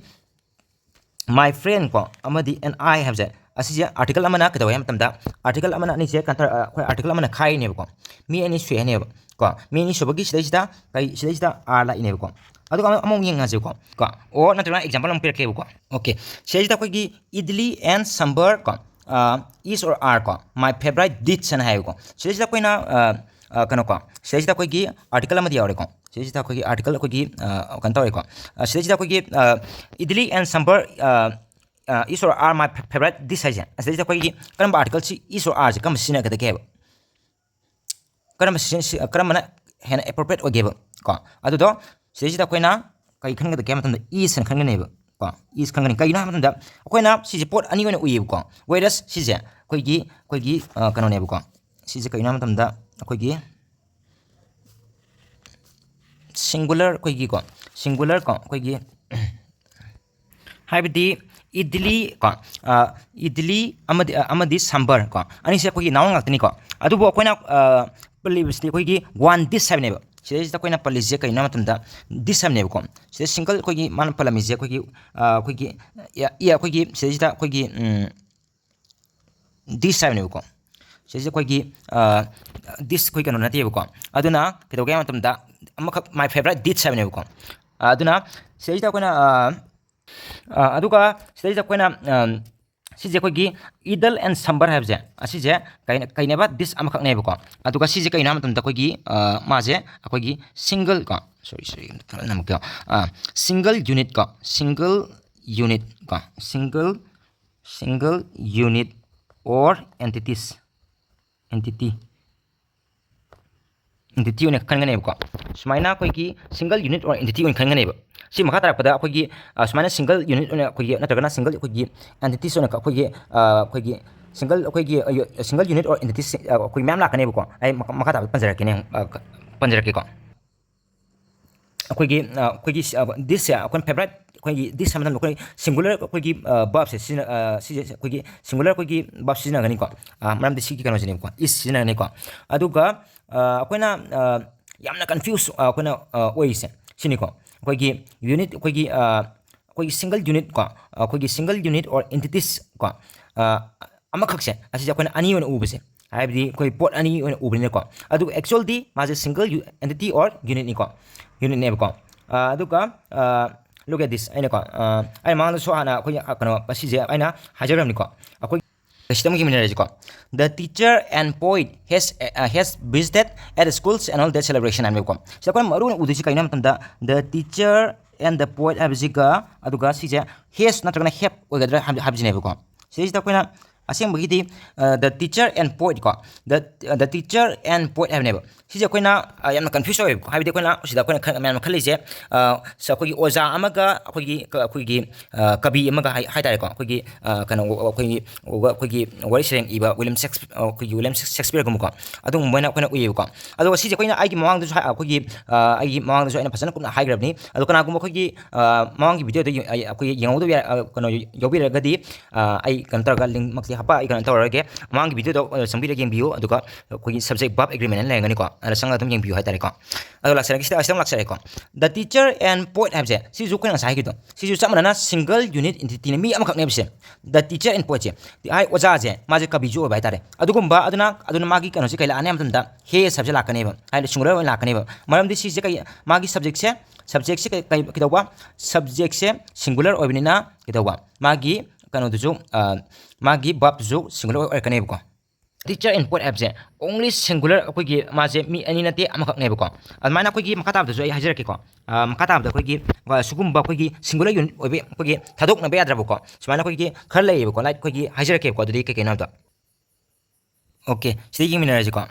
"My friend" ꯀꯣ ꯑꯃꯗꯤ "and I" ꯍꯥꯏꯕꯁꯦ, ꯑꯁꯤꯁꯦ article ꯑꯃꯅ ꯀꯩꯗꯧꯋꯦ ꯍꯥꯏꯕ ꯃꯇꯝꯗ, article ꯑꯃꯅ ꯑꯅꯤꯁꯦ ꯀꯟꯇꯔ-, ꯑ, ꯑꯩꯈꯣꯏ article ꯑꯃꯅ ꯈꯥꯏꯔꯤꯅꯦꯕꯀꯣ꯫ ꯃꯤ ꯑꯅꯤ ꯁꯨꯏ ꯍꯥꯏꯅꯦꯕ ꯀꯣ꯫ ꯃꯤ ꯑꯅꯤ ꯁꯨꯕꯒꯤ ꯁꯤꯗꯩꯁꯤꯗ ꯀꯩ, ꯁꯤꯗꯩꯁꯤꯗ are ꯂꯥꯛꯏꯅꯦꯕꯀꯣ꯫ ꯑꯗꯨꯒ ꯑꯃꯨꯛ, ꯑꯃꯨꯛ ꯌꯦꯡꯉꯁꯦꯕꯀꯣ꯫ ꯀꯣ, or ꯅꯠꯇ꯭ꯔꯒꯅ example ꯑꯃ ꯄꯤꯔꯛꯀꯦꯕꯀꯣ꯫ Okay, ꯁꯤꯗꯩꯁꯤꯗ ꯑꯩꯈꯣꯏꯒꯤ "idli and sambar" ꯀꯣ, ꯑ, "is or are" ꯀꯣ, "my favorite dish" ꯍꯥꯏꯅ ꯍꯥꯏꯌꯦꯕꯀꯣ꯫ ꯁꯤꯗꯩꯁꯤꯗ ꯑꯩꯈꯣꯏꯅ, ꯑ, ꯑ, ꯀꯩꯅꯣꯀꯣ, ꯁꯤꯗꯩꯁꯤꯗ ꯑꯩꯈꯣꯏꯒꯤ article ꯑꯃꯗꯤ ꯌꯥꯎꯔꯦꯀꯣ꯫ ꯁꯤꯗꯩꯁꯤꯗ ꯑꯩꯈꯣꯏꯒꯤ article ꯑꯩꯈꯣꯏꯒꯤ, ꯑ, ꯀꯩꯅꯣ ꯇꯧꯔꯦꯀꯣ꯫ ꯑ, ꯁꯤꯗꯩꯁꯤꯗ ꯑꯩꯈꯣꯏꯒꯤ, ꯑ, "Idli and sambar, ꯑ, ꯑ, is or are my fa-, favorite dish" ꯍꯥꯏꯁꯦ, ꯑꯁꯤꯗꯩꯁꯤꯗ ꯑꯩꯈꯣꯏꯒꯤ ꯀꯔꯝꯕ articleꯁꯤ is or areꯁꯦ ꯀꯔꯝꯕ ꯁꯤꯖꯤꯟꯅꯒꯗꯒꯦ ꯍꯥꯏꯕ? ꯀꯔꯝꯕ ꯁꯤꯖꯤꯟ-, ꯁꯤ-, ꯀꯔꯝꯕꯅ ꯍꯦꯟꯅ appropriate ꯑꯣꯏꯒꯦꯕ ꯀꯣ? ꯑꯗꯨꯗꯣ ꯁꯤꯗꯩꯁꯤꯗ ꯑꯩꯈꯣꯏꯅ ꯀꯩ ꯈꯟꯒꯗꯒꯦ ꯍꯥꯏꯕ ꯃꯇꯝꯗ is ꯍꯥꯏꯅ ꯈꯟꯒꯅꯦꯕ ꯀꯣ? Is ꯈꯟꯒꯅꯤ꯫ ꯀꯩꯒꯤꯅꯣ ꯍꯥꯏꯕ ꯃꯇꯝꯗ ꯑꯩꯈꯣꯏꯅ ꯁꯤꯁꯦ ꯄꯣꯠ ꯑꯅꯤ ꯑꯣꯏꯅ ꯎꯏꯌꯦꯕꯀꯣ꯫ Whereas ꯁꯤꯁꯦ ꯑꯩꯈꯣꯏꯒꯤ, ꯑꯩꯈꯣꯏꯒꯤ, ꯑ, ꯀꯩꯅꯣꯅꯦꯕꯀꯣ꯫ ꯁꯤꯁꯦ ꯀꯩꯅꯣ ꯍꯥꯏꯕ ꯃꯇꯝꯗ ꯑꯩꯈꯣꯏꯒꯤ singular, ꯑꯩꯈꯣꯏꯒꯤꯀꯣ, singular ꯀꯣ, ꯑꯩꯈꯣꯏꯒꯤ ꯍꯥꯏꯕꯗꯤ idli ꯀꯣ, ꯑ, idli ꯑꯃꯗꯤ, ꯑ, ꯑꯃꯗꯤ sambar ꯀꯣ, ꯑꯅꯤꯁꯦ ꯑꯩꯈꯣꯏꯒꯤ noun ꯉꯥꯛꯇꯅꯤꯀꯣ꯫ ꯑꯗꯨꯕꯨ ꯑꯩꯈꯣꯏꯅ, ꯑ, ꯄꯜꯂꯤꯕꯁꯤꯗꯤ ꯑꯩꯈꯣꯏꯒꯤ one dish ꯍꯥꯏꯕꯅꯦꯕ꯫ ꯁꯤꯗꯩꯁꯤꯗ ꯑꯩꯈꯣꯏꯅ ꯄꯜꯂꯤꯁꯦ ꯀꯩꯅꯣ ꯍꯥꯏꯕ ꯃꯇꯝꯗ dish ꯍꯥꯏꯕꯅꯦꯕꯀꯣ꯫ ꯁꯤꯗ single ꯑꯩꯈꯣꯏꯒꯤ ꯃꯥꯅ ꯄꯜꯂꯝꯃꯤꯁꯦ ꯑꯩꯈꯣꯏꯒꯤ, ꯑ, ꯑꯩꯈꯣꯏꯒꯤ, ꯌꯥ-, ꯌꯥ-, ꯑꯩꯈꯣꯏꯒꯤ ꯁꯤꯗꯩꯁꯤꯗ ꯑꯩꯈꯣꯏꯒꯤ, ꯎꯝ, dish ꯍꯥꯏꯕꯅꯦꯕꯀꯣ꯫ ꯁꯤꯁꯦ ꯑꯩꯈꯣꯏꯒꯤ, ꯑ, dish ꯑꯩꯈꯣꯏ ꯀꯩꯅꯣ ꯅꯠꯇꯦꯕꯀꯣ꯫ ꯑꯗꯨꯅ ꯀꯩꯗꯧꯒꯦ ꯍꯥꯏꯕ ꯃꯇꯝꯗ ꯑꯃꯈꯛ my favorite dish ꯍꯥꯏꯕꯅꯦꯕꯀꯣ꯫ ꯑ, ꯑꯗꯨꯅ ꯁꯤꯗꯩꯁꯤꯗ ꯑꯩꯈꯣꯏꯅ, ꯑ, ꯑ, ꯑꯗꯨꯒ ꯁꯤꯗꯩꯁꯤꯗ ꯑꯩꯈꯣꯏꯅ, ꯑꯝ, ꯁꯤꯁꯦ ꯑꯩꯈꯣꯏꯒꯤ idle and sombre ꯍꯥꯏꯕꯁꯦ, ꯑꯁꯤꯁꯦ ꯀꯩꯅ-, ꯀꯩꯅꯦꯕ? This ꯑꯃꯈꯛꯅꯦꯕꯀꯣ꯫ ꯑꯗꯨꯒ ꯁꯤꯁꯦ ꯀꯩꯅꯣ ꯍꯥꯏꯕ ꯃꯇꯝꯗ ꯑꯩꯈꯣꯏꯒꯤ, ꯑ, ꯃꯥꯁꯦ ꯑꯩꯈꯣꯏꯒꯤ single ꯀꯣ, sorry, sorry, ꯑꯝꯇ ꯈꯔ ꯅꯝꯃꯛꯀꯦ꯫ ꯑ, single unit ꯀꯣ, single unit ꯀꯣ, single, single unit or entities, entity, entity ꯑꯣꯏꯅ ꯈꯟꯒꯅꯦꯕꯀꯣ꯫ ꯁꯨꯃꯥꯏꯅ ꯑꯩꯈꯣꯏꯒꯤ single unit or entity ꯑꯣꯏꯅ ꯈꯟꯒꯅꯦꯕ꯫ ꯁꯤ ꯃꯈꯥ ꯇꯥꯔꯛꯄꯗ ꯑꯩꯈꯣꯏꯒꯤ, ꯑ, ꯁꯨꯃꯥꯏꯅ single unit ꯑꯣꯏꯅ ꯑꯩꯈꯣꯏꯒꯤ, ꯅꯠꯇ꯭ꯔꯒꯅ single ꯑꯩꯈꯣꯏꯒꯤ entities ꯑꯣꯏꯅ ꯑꯩꯈꯣꯏꯒꯤ, ꯑ, ꯑꯩꯈꯣꯏꯒꯤ single, ꯑꯩꯈꯣꯏꯒꯤ, ꯑ, single unit or entities, ꯑ, ꯑꯩꯈꯣꯏ ꯃꯌꯥꯝ ꯂꯥꯛꯀꯅꯦꯕꯀꯣ꯫ ꯑꯩ ꯃꯈ-, ꯃꯈꯥ ꯇꯥꯕꯗ ꯄꯟꯖꯔꯛꯀꯦꯅꯦ, ꯑ, ꯀ-, ꯄꯟꯖꯔꯛꯀꯦꯀꯣ꯫ ꯑꯩꯈꯣꯏꯒꯤ, ꯑ, ꯑꯩꯈꯣꯏꯒꯤ ꯁꯤ-, ꯑ, this ꯁꯦ ꯑꯩꯈꯣꯏꯅ favourite, ꯑꯩꯈꯣꯏꯒꯤ this ꯍꯥꯏꯕ ꯃꯇꯝꯗ ꯑꯩꯈꯣꯏ singular ꯑꯩꯈꯣꯏꯒꯤ, ꯑ, verb ꯁꯦ ꯁꯤꯖꯤꯟꯅ-, ꯑ, ꯁꯤꯁꯦ ꯑꯩꯈꯣꯏꯒꯤ singular ꯑꯩꯈꯣꯏꯒꯤ verb ꯁꯤꯖꯤꯟꯅꯒꯅꯤꯀꯣ꯫ ꯑ, ꯃꯔꯝꯗꯤ ꯁꯤꯒꯤ ꯀꯩꯅꯣꯁꯤꯅꯦꯕꯀꯣ, is ꯁꯤꯖꯤꯟꯅꯒꯅꯤꯀꯣ꯫ ꯑꯗꯨꯒ, ꯑ, ꯑꯩꯈꯣꯏꯅ, ꯑ, ꯌꯥꯝꯅ confuse, ꯑ, ꯑꯩꯈꯣꯏꯅ, ꯑ, ꯑꯣꯏꯔꯤꯁꯦ ꯁꯤꯅꯤꯀꯣ꯫ ꯑꯩꯈꯣꯏꯒꯤ unit, ꯑꯩꯈꯣꯏꯒꯤ, ꯑ, ꯑꯩꯈꯣꯏꯒꯤ single unit ꯀꯣ, ꯑꯩꯈꯣꯏꯒꯤ single unit or entities ꯀꯣ, ꯑ, ꯑꯃꯈꯛꯁꯦ, ꯑꯁꯤꯁꯦ ꯑꯩꯈꯣꯏꯅ ꯑꯅꯤ ꯑꯣꯏꯅ ꯎꯕꯁꯦ, ꯍꯥꯏꯕꯗꯤ ꯑꯩꯈꯣꯏ ꯄꯣꯠ ꯑꯅꯤ ꯑꯣꯏꯅ ꯎꯕꯅꯤꯅꯀꯣ꯫ ꯑꯗꯨꯒ actualꯗꯤ ꯃꯥꯁꯦ single u-, entity or unitꯅꯤꯀꯣ, unitꯅꯦꯕꯀꯣ꯫ ꯑ, ꯑꯗꯨꯒ, ꯑ, look at this, ꯑꯩꯅꯀꯣ, ꯑ, ꯑꯩ ꯃꯃꯥꯡꯗꯁꯨ ꯍꯥꯟꯅ ꯑꯩꯈꯣꯏ, ꯑ, ꯀꯩꯅꯣ, ꯑꯁꯤꯁꯦ ꯑꯩꯅ ꯍꯥꯏꯖꯈ꯭ꯔꯕꯅꯤꯀꯣ꯫ ꯑꯩꯈꯣꯏ ꯁꯤꯗ ꯑꯃꯨꯛ ꯌꯦꯡꯃꯤꯟꯅꯔꯁꯤꯀꯣ꯫ The teacher and poet has, uh, has visited at schools annual day celebration ꯍꯥꯏꯕꯀꯣ꯫ ꯁꯤꯗ ꯑꯩꯈꯣꯏꯅ ꯃꯔꯨ ꯑꯣꯏꯅ ꯎꯗꯣꯏꯁꯤ ꯀꯩꯅꯣ ꯍꯥꯏꯕ ꯃꯇꯝꯗ, the teacher and the poet ꯍꯥꯏꯕꯁꯤꯒ, ꯑꯗꯨꯒ ꯁꯤꯁꯦ has ꯅꯠꯇ꯭ꯔꯒꯅ have ꯑꯣꯏꯒꯗ꯭ꯔꯥ ꯍꯥꯏꯕ-, ꯍꯥꯏꯕꯁꯤꯅꯦꯕꯀꯣ꯫ ꯁꯤꯗꯩꯁꯤꯗ ꯑꯩꯈꯣꯏꯅ ꯑꯁꯦꯡꯕꯒꯤꯗꯤ, ꯑ, the teacher and poet ꯀꯣ, the, the teacher and poet ꯍꯥꯏꯕꯅꯦꯕ꯫ ꯁꯤꯁꯦ ꯑꯩꯈꯣꯏꯅ, ꯑ, ꯌꯥꯝꯅ confuse ꯑꯣꯏꯌꯦꯕꯀꯣ꯫ ꯍꯥꯏꯕꯗꯤ ꯑꯩꯈꯣꯏꯅ ꯁꯤꯗ ꯑꯩꯈꯣꯏꯅ ꯈ-, ꯃꯌꯥꯝꯅ ꯈꯜꯂꯤꯁꯦ, ꯑ, ꯁ-, ꯑꯩꯈꯣꯏꯒꯤ ꯑꯣꯖꯥ ꯑꯃꯒ ꯑꯩꯈꯣꯏꯒꯤ ꯀ-, ꯑꯩꯈꯣꯏꯒꯤ, ꯑ, ꯀꯕꯤ ꯑꯃꯒ ꯍꯥꯏ-, ꯍꯥꯏꯇꯥꯔꯦꯀꯣ꯫ ꯑꯩꯈꯣꯏꯒꯤ, ꯑ, ꯀꯩꯅꯣ, ꯑꯩꯈꯣꯏꯒꯤ, ꯑꯩꯈꯣꯏꯒꯤ ꯋꯥꯔꯤ ꯁꯩꯔꯦꯡ ꯏꯕ ꯋꯤꯂꯤꯌꯝ ꯁꯦꯛꯁ-, ꯑ, ꯑꯩꯈꯣꯏꯒꯤ ꯋꯤꯂꯤꯌꯝ ꯁꯦꯛ-, ꯁꯦꯛꯁꯄꯤꯌꯔꯒꯨꯝꯕꯀꯣ꯫ ꯑꯗꯨꯒꯨꯝꯕ ꯑꯣꯏꯅ ꯑꯩꯈꯣꯏꯅ ꯎꯏꯌꯦꯕꯀꯣ꯫ ꯑꯗꯨꯒ ꯁꯤꯁꯦ ꯑꯩꯈꯣꯏꯅ ꯑꯩꯒꯤ ꯃꯃꯥꯡꯗꯁꯨ ꯍꯥꯏ-, ꯑꯩꯈꯣꯏꯒꯤ, ꯑ, ꯑꯩꯒꯤ ꯃꯃꯥꯡꯗꯁꯨ ꯑꯩꯅ ꯐꯖꯅ ꯀꯨꯞꯅ ꯍꯥꯏꯈ꯭ꯔꯕꯅꯤ꯫ ꯑꯗꯣ ꯀꯅꯥꯒꯨꯝꯕ ꯑꯩꯈꯣꯏꯒꯤ, ꯑ, ꯃꯃꯥꯡꯒꯤ videoꯗ ꯌꯦꯡ-, ꯑꯩ, ꯑꯩꯈꯣꯏꯒꯤ ꯌꯦꯡꯍꯧꯗꯕ ꯌꯥ-, ꯑ, ꯀꯩꯅꯣ ꯌꯥꯎꯕꯤꯔꯒꯗꯤ, ꯑ, ꯑꯩ ꯀꯩꯅꯣ ꯇꯧꯔꯒ linkꯃꯛꯁꯦ ꯍꯥꯞꯄ ꯑꯩ ꯀꯩꯅꯣ ꯇꯧꯔꯔꯣꯏꯒꯦ꯫ ꯃꯃꯥꯡꯒꯤ video ꯗꯣ ꯆꯪꯕꯤꯔꯒ ꯌꯦꯡꯕꯤꯌꯨ꯫ ꯑꯗꯨꯒ ꯑꯩꯈꯣꯏꯒꯤ subject verb agreement ꯍꯥꯏꯅ ꯂꯩꯔꯝꯒꯅꯤꯀꯣ, ꯑꯗ ꯆꯪꯉꯒ ꯑꯗꯨꯝ ꯌꯦꯡꯕꯤꯌꯨ ꯍꯥꯏꯇꯥꯔꯦꯀꯣ꯫ ꯑꯗꯣ ꯂꯥꯛꯆꯔꯒꯦ, ꯁꯤꯗ ꯑꯁꯤꯗ ꯑꯃꯨꯛ ꯂꯥꯛꯆꯔꯦꯀꯣ꯫ The teacher and poet ꯍꯥꯏꯕꯁꯦ ꯁꯤꯁꯨ ꯑꯩꯈꯣꯏꯅ ꯉꯁꯥꯏ ꯍꯥꯏꯈꯤꯕꯗꯣ, ꯁꯤꯁꯨ ꯆꯞ ꯃꯥꯟꯅꯅ single unit entity ꯅꯤ, ꯃꯤ ꯑꯃꯈꯛꯅꯦꯕ ꯁꯦ꯫ The teacher and poet ꯁꯦ, ꯍꯥꯏ ꯑꯣꯖꯥꯁꯦ, ꯃꯥꯁꯦ ꯀꯕꯤꯁꯨ ꯑꯣꯏꯕ ꯍꯥꯏꯇꯥꯔꯦ꯫ ꯑꯗꯨꯒꯨꯝꯕ ꯑꯗꯨꯅ, ꯑꯗꯨꯅ ꯃꯥꯒꯤ ꯀꯩꯅꯣꯁꯦ ꯀꯩ ꯂꯥꯛꯑꯅꯤ ꯍꯥꯏꯕ ꯃꯇꯝꯗ, he ꯍꯥꯏꯕꯁꯦ ꯂꯥꯛꯀꯅꯦꯕ, ꯍꯥꯏꯗꯤ singular ꯑꯣꯏꯅ ꯂꯥꯛꯀꯅꯦꯕ꯫ ꯃꯔꯝꯗꯤ ꯁꯤꯁꯦ ꯀꯩ, ꯃꯥꯒꯤ subject ꯁꯦ, subject ꯁꯦ ꯀꯩ, ꯀꯩ, ꯀꯩꯗꯧꯕ? Subject ꯁꯦ singular ꯑꯣꯏꯕꯅꯤꯅ ꯀꯩꯗꯧꯕ? ꯃꯥꯒꯤ ꯀꯩꯅꯣꯗꯨꯁꯨ, ꯑ, ꯃꯥꯒꯤ verb ꯇꯨꯁꯨ singular ꯑꯣꯏꯔꯛꯀꯅꯦꯕꯀꯣ꯫ Teacher and poet ꯍꯥꯏꯕꯁꯦ only singular, ꯑꯩꯈꯣꯏꯒꯤ ꯃꯥꯁꯦ ꯃꯤ ꯑꯅꯤ ꯅꯠꯇꯦ, ꯑꯃꯈꯛꯅꯦꯕꯀꯣ꯫ ꯑꯗꯨꯃꯥꯏꯅ ꯑꯩꯈꯣꯏꯒꯤ ꯃꯈꯥ ꯇꯥꯕꯗꯁꯨ ꯑꯩ ꯍꯥꯏꯖꯔꯛꯀꯦꯀꯣ꯫ ꯑ, ꯃꯈꯥ ꯇꯥꯕꯗ ꯑꯩꯈꯣꯏꯒꯤ, ꯑ, ꯁꯤꯒꯨꯝꯕ ꯑꯩꯈꯣꯏꯒꯤ singular unit ꯑꯣꯏꯕ ꯑꯩꯈꯣꯏꯒꯤ ꯊꯥꯗꯣꯛꯅꯕ ꯌꯥꯗ꯭ꯔꯕꯀꯣ, ꯁꯨꯃꯥꯏꯅ ꯑꯩꯈꯣꯏꯒꯤ ꯈꯔ ꯂꯩꯌꯦꯕꯀꯣ, like ꯑꯩꯈꯣꯏꯒꯤ ꯍꯥꯏꯖꯔꯛꯀꯦꯕꯀꯣ꯫ ꯑꯗꯨꯗꯤ ꯀꯩ ꯀꯩꯅꯣ ꯍꯥꯏꯕꯗꯣ, okay, ꯁꯤꯗ ꯌꯦꯡꯃꯤꯟꯅꯔꯁꯤꯀꯣ꯫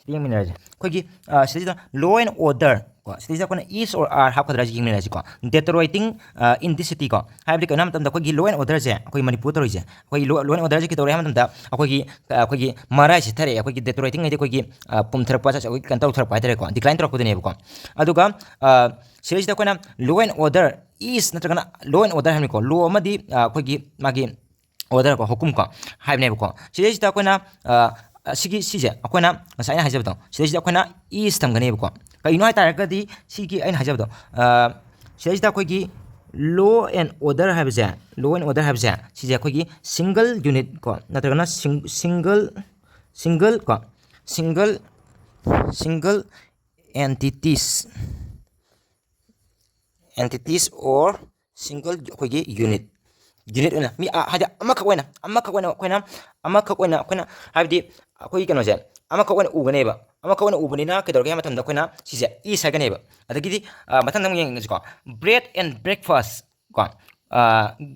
ꯁꯤꯗ ꯌꯦꯡꯃꯤꯟꯅꯔꯁꯦ꯫ ꯑꯩꯈꯣꯏꯒꯤ, ꯑ, ꯁꯤꯗꯩꯁꯤꯗ law and order ꯀꯣ, ꯁꯤꯗꯩꯁꯤꯗ ꯑꯩꯈꯣꯏꯅ is or are ꯍꯥꯞꯀꯗ꯭ꯔꯥ ꯁꯤ ꯌꯦꯡꯃꯤꯟꯅꯔꯁꯤꯀꯣ꯫ Deteriorating, ꯑ, in the city ꯀꯣ꯫ ꯍꯥꯏꯕꯗꯤ ꯀꯩꯅꯣ ꯍꯥꯏꯕ ꯃꯇꯝꯗ ꯑꯩꯈꯣꯏꯒꯤ law and order ꯁꯦ, ꯑꯩꯈꯣꯏ ꯃꯅꯤꯄꯨꯔ ꯇꯧꯔꯤꯁꯦ, ꯑꯩꯈꯣꯏ law, law and order ꯁꯦ ꯀꯩꯗꯧꯔꯦ ꯍꯥꯏꯕ ꯃꯇꯝꯗ ꯑꯩꯈꯣꯏꯒꯤ, ꯑ, ꯑꯩꯈꯣꯏꯒꯤ ꯃꯔꯥꯏ ꯆꯤꯠꯊꯔꯛꯑꯦ, ꯑꯩꯈꯣꯏꯒꯤ deteriorating ꯍꯥꯏꯗꯤ ꯑꯩꯈꯣꯏꯒꯤ, ꯑ, ꯄꯨꯝꯊꯔꯛꯄ, ꯑꯩꯈꯣꯏꯒꯤ ꯀꯩꯅꯣ ꯇꯧꯊꯔꯛꯄ ꯍꯥꯏꯇꯥꯔꯦꯀꯣ, decline ꯇꯧꯔꯛꯄꯗꯨꯅꯦꯕꯀꯣ꯫ ꯑꯗꯨꯒ, ꯑ, ꯁꯤꯗꯩꯁꯤꯗ ꯑꯩꯈꯣꯏꯅ law and order is ꯅꯠꯇ꯭ꯔꯒꯅ law and order ꯍꯥꯏꯕꯅꯤꯀꯣ, law ꯑꯃꯗꯤ, ꯑ, ꯑꯩꯈꯣꯏꯒꯤ ꯃꯥꯒꯤ order ꯀꯣ, ꯍꯨꯀꯨꯝ ꯀꯣ ꯍꯥꯏꯕꯅꯦꯕꯀꯣ꯫ ꯁꯤꯗꯩꯁꯤꯗ ꯑꯩꯈꯣꯏꯅ, ꯑ, ꯑꯁꯤꯒꯤ, ꯁꯤꯁꯦ ꯑꯩꯈꯣꯏꯅ ꯉꯁꯥꯏ ꯑꯩꯅ ꯍꯥꯏꯖꯕꯗꯣ, ꯁꯤꯗꯩꯁꯤꯗ ꯑꯩꯈꯣꯏꯅ is ꯊꯝꯒꯅꯦꯕꯀꯣ꯫ ꯀꯩꯅꯣ ꯍꯥꯏ ꯇꯥꯔꯒꯗꯤ ꯁꯤꯒꯤ ꯑꯩꯅ ꯍꯥꯏꯖꯕꯗꯣ, ꯑ, ꯁꯤꯗꯩꯁꯤꯗ ꯑꯩꯈꯣꯏꯒꯤ law and order ꯍꯥꯏꯕꯁꯦ, law and order ꯍꯥꯏꯕꯁꯦ, ꯁꯤꯁꯦ ꯑꯩꯈꯣꯏꯒꯤ single unit ꯀꯣ, ꯅꯠꯇ꯭ꯔꯒꯅ sing-, single, single ꯀꯣ, single, single entities, entities or single ꯑꯩꯈꯣꯏꯒꯤ unit, unit ꯑꯣꯏꯅ ꯃꯤ, ꯑ, ꯍꯥꯏꯗꯤ ꯑꯃꯈꯛ ꯑꯣꯏꯅ, ꯑꯃꯈꯛ ꯑꯣꯏꯅ ꯑꯩꯈꯣꯏꯅ, ꯑꯃꯈꯛ ꯑꯣꯏꯅ ꯑꯩꯈꯣꯏꯅ, ꯍꯥꯏꯕꯗꯤ ꯑꯩꯈꯣꯏꯒꯤ ꯀꯩꯅꯣꯁꯦ ꯑꯃꯈꯛ ꯑꯣꯏꯅ ꯎꯒꯅꯦꯕ, ꯑꯃꯈꯛ ꯑꯣꯏꯅ ꯎꯕꯅꯤꯅ ꯀꯩꯗꯧꯔꯒꯦ ꯍꯥꯏꯕ ꯃꯇꯝꯗ ꯑꯩꯈꯣꯏꯅ ꯁꯤꯁꯦ is ꯍꯥꯏꯒꯅꯦꯕ꯫ ꯑꯗꯒꯤꯗꯤ, ꯑ, ꯃꯊꯪꯗ ꯑꯃꯨꯛ ꯌꯦꯡꯉꯁꯤꯀꯣ, bread and breakfast ꯀꯣ, ꯑ, ꯑ,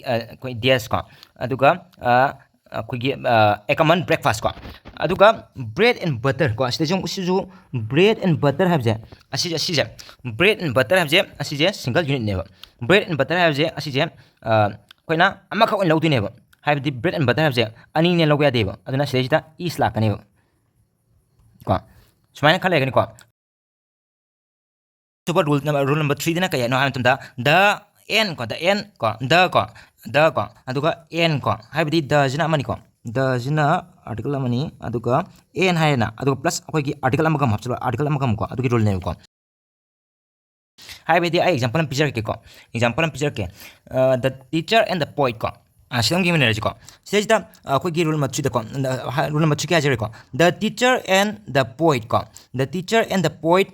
ꯑꯩꯈꯣꯏ dash ꯀꯣ, ꯑꯗꯨꯒ, ꯑ, ꯑꯩꯈꯣꯏꯒꯤ, ꯑ, a common breakfast ꯀꯣ, ꯑꯗꯨꯒ bread and butter ꯀꯣ, ꯁꯤꯗꯁꯨ ꯑꯃꯨꯛ ꯁꯤꯁꯨ bread and butter ꯍꯥꯏꯕꯁꯦ, ꯑꯁꯤ, ꯑꯁꯤꯁꯦ bread and butter ꯍꯥꯏꯕꯁꯦ, ꯑꯁꯤꯁꯦ single unit ꯅꯦꯕ꯫ Bread and butter ꯍꯥꯏꯕꯁꯦ ꯑꯁꯤꯁꯦ, ꯑ, ꯑꯩꯈꯣꯏꯅ ꯑꯃꯈꯛ ꯑꯣꯏꯅ ꯂꯧꯗꯣꯏꯅꯦꯕ, ꯍꯥꯏꯕꯗꯤ bread and butter ꯍꯥꯏꯕꯁꯦ ꯑꯅꯤꯅꯦ ꯂꯧꯕ ꯌꯥꯗꯦꯕ, ꯑꯗꯨꯅ ꯁꯤꯗꯩꯁꯤꯗ is ꯂꯥꯛꯀꯅꯦꯕ ꯀꯣ꯫ ꯁꯨꯃꯥꯏꯅ ꯈꯔ ꯂꯩꯒꯅꯤꯀꯣ꯫ ꯑꯇꯣꯞꯄ rule number, rule number three ꯗꯅ ꯀꯩ ꯍꯥꯏꯅꯣ ꯍꯥꯏꯕ ꯃꯇꯝꯗ, the and ꯀꯣ, the and ꯀꯣ, the ꯀꯣ, the ꯀꯣ, ꯑꯗꯨꯒ and ꯀꯣ, ꯍꯥꯏꯕꯗꯤ the ꯁꯤꯅ ꯑꯃꯅꯤꯀꯣ, the ꯁꯤꯅ article ꯑꯃꯅꯤ, ꯑꯗꯨꯒ and ꯍꯥꯏꯔꯦꯅ, ꯑꯗꯨꯒ plus ꯑꯩꯈꯣꯏꯒꯤ article ꯑꯃꯒ ꯑꯃꯨꯛ ꯍꯥꯞꯆꯤꯜꯂꯣ, article ꯑꯃꯒ ꯑꯃꯨꯛꯀꯣ, ꯑꯗꯨꯒꯤ rule ꯅꯦꯕꯀꯣ꯫ ꯍꯥꯏꯕꯗꯤ ꯑꯩ example ꯑꯃ ꯄꯤꯖꯔꯛꯀꯦꯀꯣ, example ꯑꯃ ꯄꯤꯖꯔꯛꯀꯦ꯫ The teacher and the poet ꯀꯣ, ꯁꯤꯗ ꯑꯃꯨꯛ ꯌꯦꯡꯃꯤꯟꯅꯔꯁꯤꯀꯣ꯫ ꯁꯤꯗꯩꯁꯤꯗ ꯑꯩꯈꯣꯏꯒꯤ rule number three ꯗꯀꯣ, rule number three ꯀꯩ ꯍꯥꯏꯖꯔꯦꯀꯣ, the teacher and the poet ꯀꯣ, the teacher and the poet꯫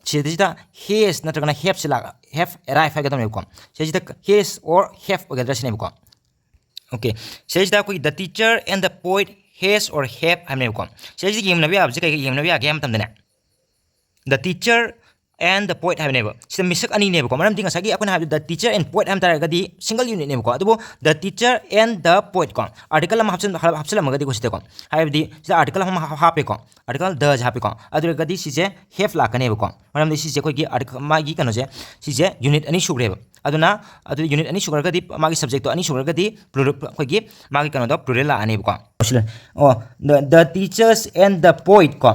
ꯁꯤꯗꯩꯁꯤꯗ has ꯅꯠꯇ꯭ꯔꯒꯅ have ꯁꯤ ꯂꯥꯛ have arrive ꯍꯥꯏꯒꯗꯕꯅꯦꯕꯀꯣ꯫ ꯁꯤꯗꯩꯁꯤꯗ has or have ꯑꯣꯏꯒꯗ꯭ꯔꯥ ꯁꯤꯅꯦꯕꯀꯣ꯫ Okay, ꯁꯤꯗꯩꯁꯤꯗ ꯑꯩꯈꯣꯏꯒꯤ the teacher and the poet has or have ꯍꯥꯏꯕꯅꯦꯕꯀꯣ꯫ ꯁꯤꯗꯩꯁꯤꯗ ꯌꯦꯡꯅꯕ ꯌꯥꯕꯁꯦ ꯀꯩ ꯀꯩ ꯌꯦꯡꯅꯕ ꯌꯥꯒꯦ ꯍꯥꯏꯕ ꯃꯇꯝꯗꯅꯦ, the teacher and the poet ꯍꯥꯏꯕꯅꯦꯕ꯫ ꯁꯤꯗ ꯃꯤꯁꯛ ꯑꯅꯤꯅꯦꯕꯀꯣ, ꯃꯔꯝꯗꯤ ꯉꯁꯥꯏꯒꯤ ꯑꯩꯈꯣꯏꯅ ꯍꯥꯏꯕꯗ the teacher and poet ꯍꯥꯏꯕ ꯇꯥꯔꯒꯗꯤ single unit ꯅꯦꯕꯀꯣ꯫ ꯑꯗꯨꯕꯨ the teacher and the poet ꯀꯣ, article ꯑꯃ ꯍꯥꯞꯆꯤꯜꯂꯝꯃꯒꯗꯤꯀꯣ ꯁꯤꯗꯀꯣ, ꯍꯥꯏꯕꯗꯤ ꯁꯤꯗ article ꯑꯃ ꯍꯥꯞꯄꯦꯀꯣ, article the ꯁꯦ ꯍꯥꯞꯄꯦꯀꯣ, ꯑꯗꯨ ꯑꯣꯏꯔꯒꯗꯤ ꯁꯤꯁꯦ have ꯂꯥꯛꯀꯅꯦꯕꯀꯣ꯫ ꯃꯔꯝꯗꯤ ꯁꯤꯁꯦ ꯑꯩꯈꯣꯏꯒꯤ article ꯃꯥꯒꯤ ꯀꯩꯅꯣꯁꯦ, ꯁꯤꯁꯦ unit ꯑꯅꯤ ꯁꯨꯈ꯭ꯔꯦꯕ꯫ ꯑꯗꯨꯅ ꯑꯗꯨ unit ꯑꯅꯤ ꯁꯨꯈ꯭ꯔꯒꯗꯤ ꯃꯥꯒꯤ subject ꯇꯣ ꯑꯅꯤ ꯁꯨꯈ꯭ꯔꯒꯗꯤ plural, ꯑꯩꯈꯣꯏꯒꯤ ꯃꯥꯒꯤ ꯀꯩꯅꯣꯗꯣ plural ꯂꯥꯛꯑꯅꯦꯕꯀꯣ꯫ ꯑꯣ, the, the teachers and the poet ꯀꯣ,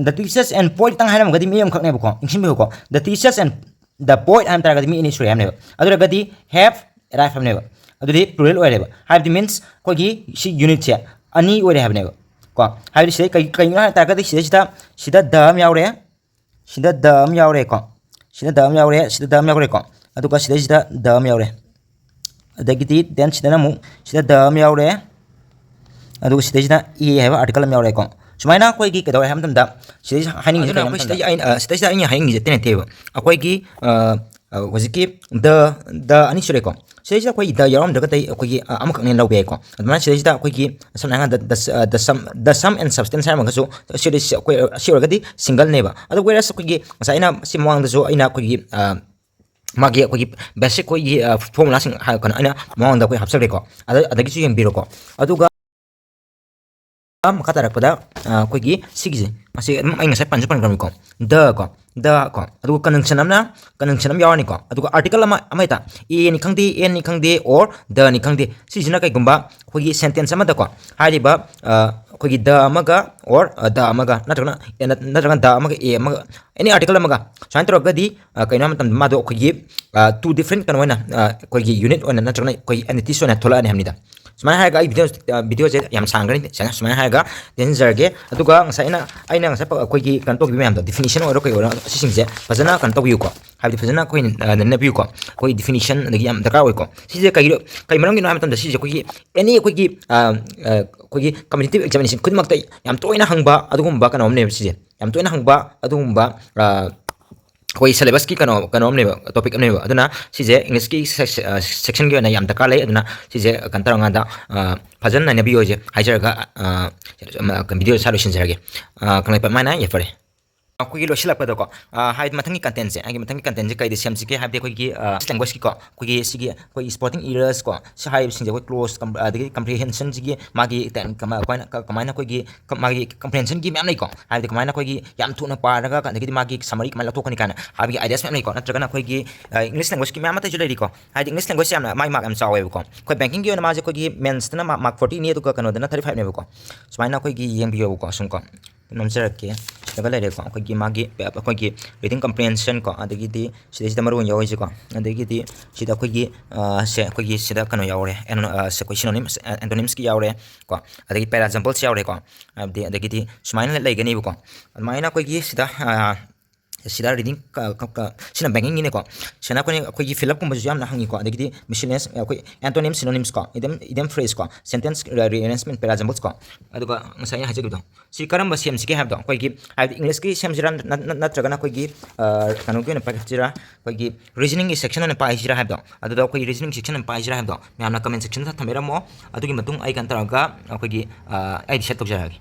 the teachers and poet ꯇꯪ ꯍꯥꯏꯔꯝꯃꯒꯗꯤ ꯃꯤ ꯑꯃꯈꯛꯅꯦꯕꯀꯣ, ꯅꯤꯡꯁꯤꯡꯕꯤꯌꯨꯀꯣ, the teachers and the poet ꯍꯥꯏꯕ ꯇꯥꯔꯒꯗꯤ ꯃꯤ ꯑꯅꯤ ꯁꯨꯔꯦ ꯍꯥꯏꯕꯅꯦꯕ꯫ ꯑꯗꯨ ꯑꯣꯏꯔꯒꯗꯤ have arrive ꯍꯥꯏꯕꯅꯦꯕ꯫ ꯑꯗꯨꯗꯤ plural ꯑꯣꯏꯔꯦꯕ, ꯍꯥꯏꯕꯗꯤ means ꯑꯩꯈꯣꯏꯒꯤ ꯁꯤ unit ꯁꯦ ꯑꯅꯤ ꯑꯣꯏꯔꯦ ꯍꯥꯏꯕꯅꯦꯕ ꯀꯣ꯫ ꯍꯥꯏꯕꯗꯤ ꯁꯤꯗꯩ ꯀꯩ-, ꯀꯩꯒꯤꯅꯣ ꯍꯥꯏ ꯇꯥꯔꯒꯗꯤ ꯁꯤꯗꯩꯁꯤꯗ, ꯁꯤꯗ the ꯑꯃ ꯌꯥꯎꯔꯦ, ꯁꯤꯗ the ꯑꯃ ꯌꯥꯎꯔꯦꯀꯣ, ꯁꯤꯗ the ꯑꯃ ꯌꯥꯎꯔꯦ, ꯁꯤꯗ the ꯑꯃ ꯌꯥꯎꯔꯦꯀꯣ, ꯑꯗꯨꯒ ꯁꯤꯗꯩꯁꯤꯗ the ꯑꯃ ꯌꯥꯎꯔꯦ꯫ ꯑꯗꯒꯤꯗꯤ then ꯁꯤꯗꯅ ꯑꯃꯨꯛ ꯁꯤꯗ the ꯑꯃ ꯌꯥꯎꯔꯦ, ꯑꯗꯨꯒ ꯁꯤꯗꯩꯁꯤꯗ a ꯍꯥꯏꯕ article ꯑꯃ ꯌꯥꯎꯔꯦꯀꯣ꯫ ꯁꯨꯃꯥꯏꯅ ꯑꯩꯈꯣꯏꯒꯤ ꯀꯩꯗꯧꯔꯦ ꯍꯥꯏꯕ ꯃꯇꯝꯗ ꯁꯤꯗꯩꯁꯤꯗ ꯍꯥꯏꯅꯤꯡꯉꯤꯁꯦ ꯑꯗꯨꯅ ꯀꯩꯅꯣ ꯑꯩꯈꯣꯏ ꯍꯥꯏꯕ ꯁꯤꯗꯩ ꯃꯇꯝꯗ ꯑꯩꯅ, ꯑ, ꯁꯤꯗꯩꯁꯤꯗ ꯑꯩꯅ ꯍꯥꯏꯅꯤꯡꯉꯤꯁꯦ ꯑꯇꯩ ꯅꯠꯇꯦꯕ, ꯑꯩꯈꯣꯏꯒꯤ, ꯑ, ꯑ, ꯍꯧꯖꯤꯛꯀꯤ the, the ꯑꯅꯤ ꯁꯨꯔꯦꯀꯣ꯫ ꯁꯤꯗꯩꯁꯤꯗ ꯑꯩꯈꯣꯏ the ꯌꯥꯎꯔꯝꯗ꯭ꯔꯒꯗꯤ ꯑꯩꯈꯣꯏꯒꯤ, ꯑ, ꯑꯃꯈꯛꯅ ꯂꯧꯕ ꯌꯥꯏꯀꯣ꯫ ꯑꯗꯨꯃꯥꯏꯅ ꯁꯤꯗꯩꯁꯤꯗ ꯑꯩꯈꯣꯏꯒꯤ ꯁꯝꯅ ꯍꯥꯏꯔꯀꯥꯟꯗ the, the, uh, the sum, the sum and substance ꯍꯥꯏꯔꯝꯃꯒꯁꯨ ꯁꯤꯗꯩꯁꯤ ꯑꯩꯈꯣꯏ, ꯁꯤ ꯑꯣꯏꯔꯒꯗꯤ single ꯅꯦꯕ꯫ ꯑꯗꯣ whereas ꯑꯩꯈꯣꯏꯒꯤ ꯉꯁꯥꯏ ꯑꯩꯅ ꯁꯤ ꯃꯃꯥꯡꯗꯁꯨ ꯑꯩꯅ ꯑꯩꯈꯣꯏꯒꯤ, ꯑ, ꯃꯥꯒꯤ ꯑꯩꯈꯣꯏꯒꯤ basic ꯑꯩꯈꯣꯏꯒꯤ, ꯑ, formula ꯁꯤꯡ ꯍꯥꯏ-, ꯀꯩꯅꯣ ꯑꯩꯅ ꯃꯃꯥꯡꯗ ꯑꯩꯈꯣꯏ ꯍꯥꯞꯆꯈ꯭ꯔꯦꯀꯣ꯫ ꯑꯗ-, ꯑꯗꯒꯤꯁꯨ ꯌꯦꯡꯕꯤꯔꯣꯀꯣ꯫ ꯑꯗꯨꯒ ꯃꯈꯥ ꯇꯥꯔꯛꯄꯗ, ꯑ, ꯑꯩꯈꯣꯏꯒꯤ ꯁꯤꯒꯤꯁꯦ, ꯃꯁꯤ ꯑꯗꯨꯝ ꯑꯩ ꯉꯁꯥꯏ ꯄꯟꯁꯨ ꯄꯟꯈ꯭ꯔꯕꯅꯤꯀꯣ꯫ The ꯀꯣ, the ꯀꯣ, ꯑꯗꯨꯒ conjunction ꯑꯃꯅ, conjunction ꯑꯃ ꯌꯥꯎꯔꯅꯤꯀꯣ꯫ ꯑꯗꯨꯒ article ꯑꯃ, ꯑꯃ ꯍꯦꯛꯇ, a ꯅꯤ ꯈꯪꯗꯦ, an ꯅꯤ ꯈꯪꯗꯦ, or the ꯅꯤ ꯈꯪꯗꯦ, ꯁꯤꯁꯤꯅ ꯀꯩꯒꯨꯝꯕ ꯑꯩꯈꯣꯏꯒꯤ sentence ꯑꯃꯗꯀꯣ ꯍꯥꯏꯔꯤꯕ, ꯑ, ꯑꯩꯈꯣꯏꯒꯤ the ꯑꯃꯒ or the ꯑꯃꯒ ꯅꯠꯇ꯭ꯔꯒꯅ ꯅꯠꯇ꯭ꯔꯒꯅ the ꯑꯃꯒ a ꯑꯃꯒ any article ꯑꯃꯒ ꯁꯨꯃꯥꯏꯅ ꯇꯧꯔꯒꯗꯤ ꯀꯩꯅꯣ ꯍꯥꯏꯕ ꯃꯇꯝꯗ ꯃꯥꯗꯣ ꯑꯩꯈꯣꯏꯒꯤ two different ꯀꯩꯅꯣ ꯑꯣꯏꯅ ꯑꯩꯈꯣꯏꯒꯤ unit ꯑꯣꯏꯅ ꯅꯠꯇ꯭ꯔꯒꯅ ꯑꯩꯈꯣꯏꯒꯤ entities ꯑꯣꯏꯅ ꯊꯣꯛꯂꯛꯑꯅꯤ ꯍꯥꯏꯕꯅꯤꯗ꯫ ꯁꯨꯃꯥꯏꯅ ꯍꯥꯏꯔꯒ ꯑꯩ video videoꯁꯦ ꯌꯥꯝ ꯁꯥꯡꯈ꯭ꯔꯅꯤ, ꯁꯨꯃꯥꯏꯅ ꯍꯥꯏꯔꯒ ꯇꯦꯟꯖꯔꯒꯦ꯫ ꯑꯗꯨꯒ ꯉꯁꯥꯏ ꯑꯩꯅ ꯑꯩꯅ ꯉꯁꯥꯏ ꯑꯩꯈꯣꯏꯒꯤ ꯀꯩꯅꯣ ꯇꯧꯈꯤꯕ ꯃꯌꯥꯝꯗꯣ, definition ꯑꯣꯏꯔꯣ ꯀꯩ ꯑꯣꯏꯔꯣ, ꯑꯁꯤꯁꯤꯡꯁꯦ ꯐꯖꯅ ꯀꯩꯅꯣ ꯇꯧꯕꯤꯌꯨꯀꯣ꯫ ꯍꯥꯏꯕꯗꯤ ꯐꯖꯅ ꯑꯩꯈꯣꯏ ꯅꯩꯅꯕꯤꯌꯨꯀꯣ꯫ ꯑꯩꯈꯣꯏ definition ꯑꯗꯒꯤ ꯌꯥꯝ ꯗꯔꯀꯥꯔ ꯑꯣꯏꯀꯣ꯫ ꯁꯤꯁꯦ ꯀꯩ ꯀꯩ ꯃꯔꯝꯒꯤꯅꯣ ꯍꯥꯏꯕ ꯃꯇꯝꯗ ꯁꯤꯁꯦ ꯑꯩꯈꯣꯏꯒꯤ any ꯑꯩꯈꯣꯏꯒꯤ ꯑꯩꯈꯣꯏꯒꯤ competitive examination ꯈꯨꯗꯤꯡꯃꯛꯇ ꯌꯥꯝ ꯇꯣꯏꯅ ꯍꯪꯕ ꯑꯗꯨꯒꯨꯝꯕ ꯀꯩꯅꯣ ꯑꯃꯅꯦꯕ ꯁꯤꯁꯦ꯫ ꯌꯥꯝ ꯇꯣꯏꯅ ꯍꯪꯕ ꯑꯗꯨꯒꯨꯝꯕ ꯑꯩꯈꯣꯏ syllabusꯀꯤ ꯀꯩꯅꯣ ꯀꯩꯅꯣ ꯑꯃꯅꯦꯕ, topic ꯑꯃꯅꯦꯕ꯫ ꯑꯗꯨꯅ ꯁꯤꯁꯦ Englishꯀꯤ sectionꯒꯤ ꯑꯣꯏꯅ ꯌꯥꯝ ꯗꯔꯀꯥꯔ ꯂꯩ꯫ ꯑꯗꯨꯅ ꯁꯤꯁꯦ ꯀꯩꯅꯣ ꯇꯧꯔꯀꯥꯟꯗ ꯐꯖꯅ ꯅꯩꯅꯕꯤꯌꯨ ꯍꯥꯏꯁꯦ ꯍꯥꯏꯖꯔꯒ video ꯁ꯭ꯋꯥꯏ ꯂꯣꯏꯁꯤꯟꯖꯔꯒꯦ꯫ ꯀꯪꯂꯩꯄꯥꯛ ꯃꯥꯏꯅ ꯌꯥꯏꯐꯔꯦ꯫ ꯑꯩꯈꯣꯏꯒꯤ ꯂꯣꯏꯁꯤꯜꯂꯛꯄꯗꯀꯣ, ꯍꯥꯏꯗꯤ ꯃꯊꯪꯒꯤ contentꯁꯦ, ꯑꯩꯒꯤ ꯃꯊꯪꯒꯤ contentꯁꯦ ꯀꯩꯗ ꯁꯦꯝꯁꯤꯒꯦ ꯍꯥꯏꯕꯗꯤ ꯑꯩꯈꯣꯏꯒꯤ languageꯀꯤꯀꯣ, ꯑꯩꯈꯣꯏꯒꯤ ꯁꯤꯒꯤ ꯑꯩꯈꯣꯏꯒꯤ sporting errorsꯀꯣ, ꯁꯤ ꯍꯥꯏꯔꯤꯕꯁꯤꯡꯁꯦ ꯑꯩꯈꯣꯏ clause ꯑꯗꯒꯤ comprehensionꯁꯤꯒꯤ ꯃꯥꯒꯤ ꯀꯃꯥꯏꯅ ꯀꯃꯥꯏꯅ ꯑꯩꯈꯣꯏꯒꯤ ꯃꯥꯒꯤ comprehensionꯒꯤ ꯃꯌꯥꯝ ꯂꯩꯀꯣ꯫ ꯍꯥꯏꯕꯗꯤ ꯀꯃꯥꯏꯅ ꯑꯩꯈꯣꯏꯒꯤ ꯌꯥꯝ ꯊꯨꯅ ꯄꯥꯔꯒ ꯑꯗꯒꯤꯗꯤ ꯃꯥꯒꯤ summary ꯀꯃꯥꯏꯅ ꯂꯧꯊꯣꯛꯀꯅꯤ ꯀꯥꯏꯅ ꯍꯥꯏꯕꯒꯤ ideas ꯃꯌꯥꯝ ꯂꯩꯀꯣ꯫ ꯅꯠꯇ꯭ꯔꯒꯅ ꯑꯩꯈꯣꯏꯒꯤ English language« English language—ꯀꯤ ꯃꯌꯥꯝ ꯑꯇꯩꯁꯨ ꯂꯩꯔꯤꯀꯣ꯫ ꯍꯥꯏꯗꯤ English languageꯁꯦ ꯌꯥꯝꯅ ꯃꯥꯏ mark ꯌꯥꯝ ꯆꯥꯎꯋꯦꯕꯀꯣ꯫ ꯑꯩꯈꯣꯏ bankingꯒꯤ ꯑꯣꯏꯅ ꯃꯥꯁꯦ ꯑꯩꯈꯣꯏꯒꯤ mathsꯇꯅ mark fortyꯅꯤ, ꯑꯗꯨꯒ ꯀꯩꯅꯣꯗꯅ thirty fiveꯅꯦꯕꯀꯣ꯫ ꯁꯨꯃꯥꯏꯅ ꯑꯩꯈꯣꯏꯒꯤ ꯌꯦꯡꯕꯤꯌꯣꯕꯀꯣ꯫ ꯁꯨꯝ ꯀꯣ ꯅꯝꯖꯔꯛꯀꯦ꯫ ꯁꯤꯗꯒ ꯂꯩꯔꯦꯀꯣ, ꯑꯩꯈꯣꯏꯒꯤ ꯃꯥꯒꯤ ꯑꯩꯈꯣꯏꯒꯤ reading comprehension ꯀꯣ, ꯑꯗꯒꯤꯗꯤ ꯁꯤꯗꯩꯁꯤꯗ ꯃꯔꯨ ꯑꯣꯏꯅ ꯌꯥꯎꯔꯤꯁꯦꯀꯣ꯫ ꯑꯗꯒꯤꯗꯤ ꯁꯤꯗ ꯑꯩꯈꯣꯏꯒꯤ ꯁꯦ ꯑꯩꯈꯣꯏꯒꯤ ꯁꯤꯗ ꯀꯩꯅꯣ ꯌꯥꯎꯔꯦ, ꯑꯩꯈꯣꯏ synonyms, antonymsꯀꯤ ꯌꯥꯎꯔꯦ ꯀꯣ꯫ ꯑꯗꯒꯤ paraexamples ꯌꯥꯎꯔꯦꯀꯣ꯫ ꯍꯥꯏꯕꯗꯤ ꯑꯗꯒꯤꯗꯤ ꯁꯨꯃꯥꯏꯅ ꯂꯩꯒꯅꯦꯕꯀꯣ꯫ ꯑꯗꯨꯃꯥꯏꯅ ꯑꯩꯈꯣꯏꯒꯤ ꯁꯤꯗ ꯁꯤꯗ reading ꯁꯤꯅ bankingꯒꯤꯅꯦꯀꯣ꯫ ꯁꯤꯅ ꯑꯩꯈꯣꯏꯅ ꯑꯩꯈꯣꯏꯒꯤ fill upꯀꯨꯝꯕꯁꯨ ꯌꯥꯝꯅ ꯍꯪꯉꯤꯀꯣ꯫ ꯑꯗꯒꯤꯗꯤ miscellaneous ꯑꯩꯈꯣꯏ antonyms, synonymsꯀꯣ, idiom, idiom phraseꯀꯣ, sentence rearrangementꯀꯣ, paraexamples꯫ ꯑꯗꯨꯒ ꯉꯁꯥꯏ ꯑꯩꯅ ꯍꯥꯏꯖꯈꯤꯕꯗꯣ, ꯁꯤ ꯀꯔꯝꯕ ꯁꯦꯝꯁꯤꯒꯦ ꯍꯥꯏꯕꯗꯣ, ꯑꯩꯈꯣꯏꯒꯤ ꯍꯥꯏꯕꯗꯤ Englishꯀꯤ ꯁꯦꯝꯁꯤꯔꯥ ꯅꯠꯇ꯭ꯔꯒꯅ ꯑꯩꯈꯣꯏꯒꯤ ꯀꯩꯅꯣꯒꯤ ꯑꯣꯏꯅ ꯄꯥꯏꯈꯠꯁꯤꯔꯥ, ꯑꯩꯈꯣꯏꯒꯤ reasoningꯒꯤ section ꯑꯣꯏꯅ ꯄꯥꯏꯁꯤꯔꯥ ꯍꯥꯏꯕꯗꯣ꯫ ꯑꯗꯨꯗ ꯑꯩꯈꯣꯏ reasoning section ꯑꯣꯏꯅ ꯄꯥꯏꯁꯤꯔꯥ ꯍꯥꯏꯕꯗꯣ ꯃꯌꯥꯝꯅ comment sectionꯗ ꯊꯝꯕꯤꯔꯝꯃꯣ꯫ ꯑꯗꯨꯒꯤ ꯃꯇꯨꯡ ꯑꯩ ꯀꯩꯅꯣ ꯇꯧꯔꯒ ꯑꯩꯈꯣꯏꯒꯤ ꯑꯩ decide ꯇꯧꯖꯔꯛꯑꯒꯦ꯫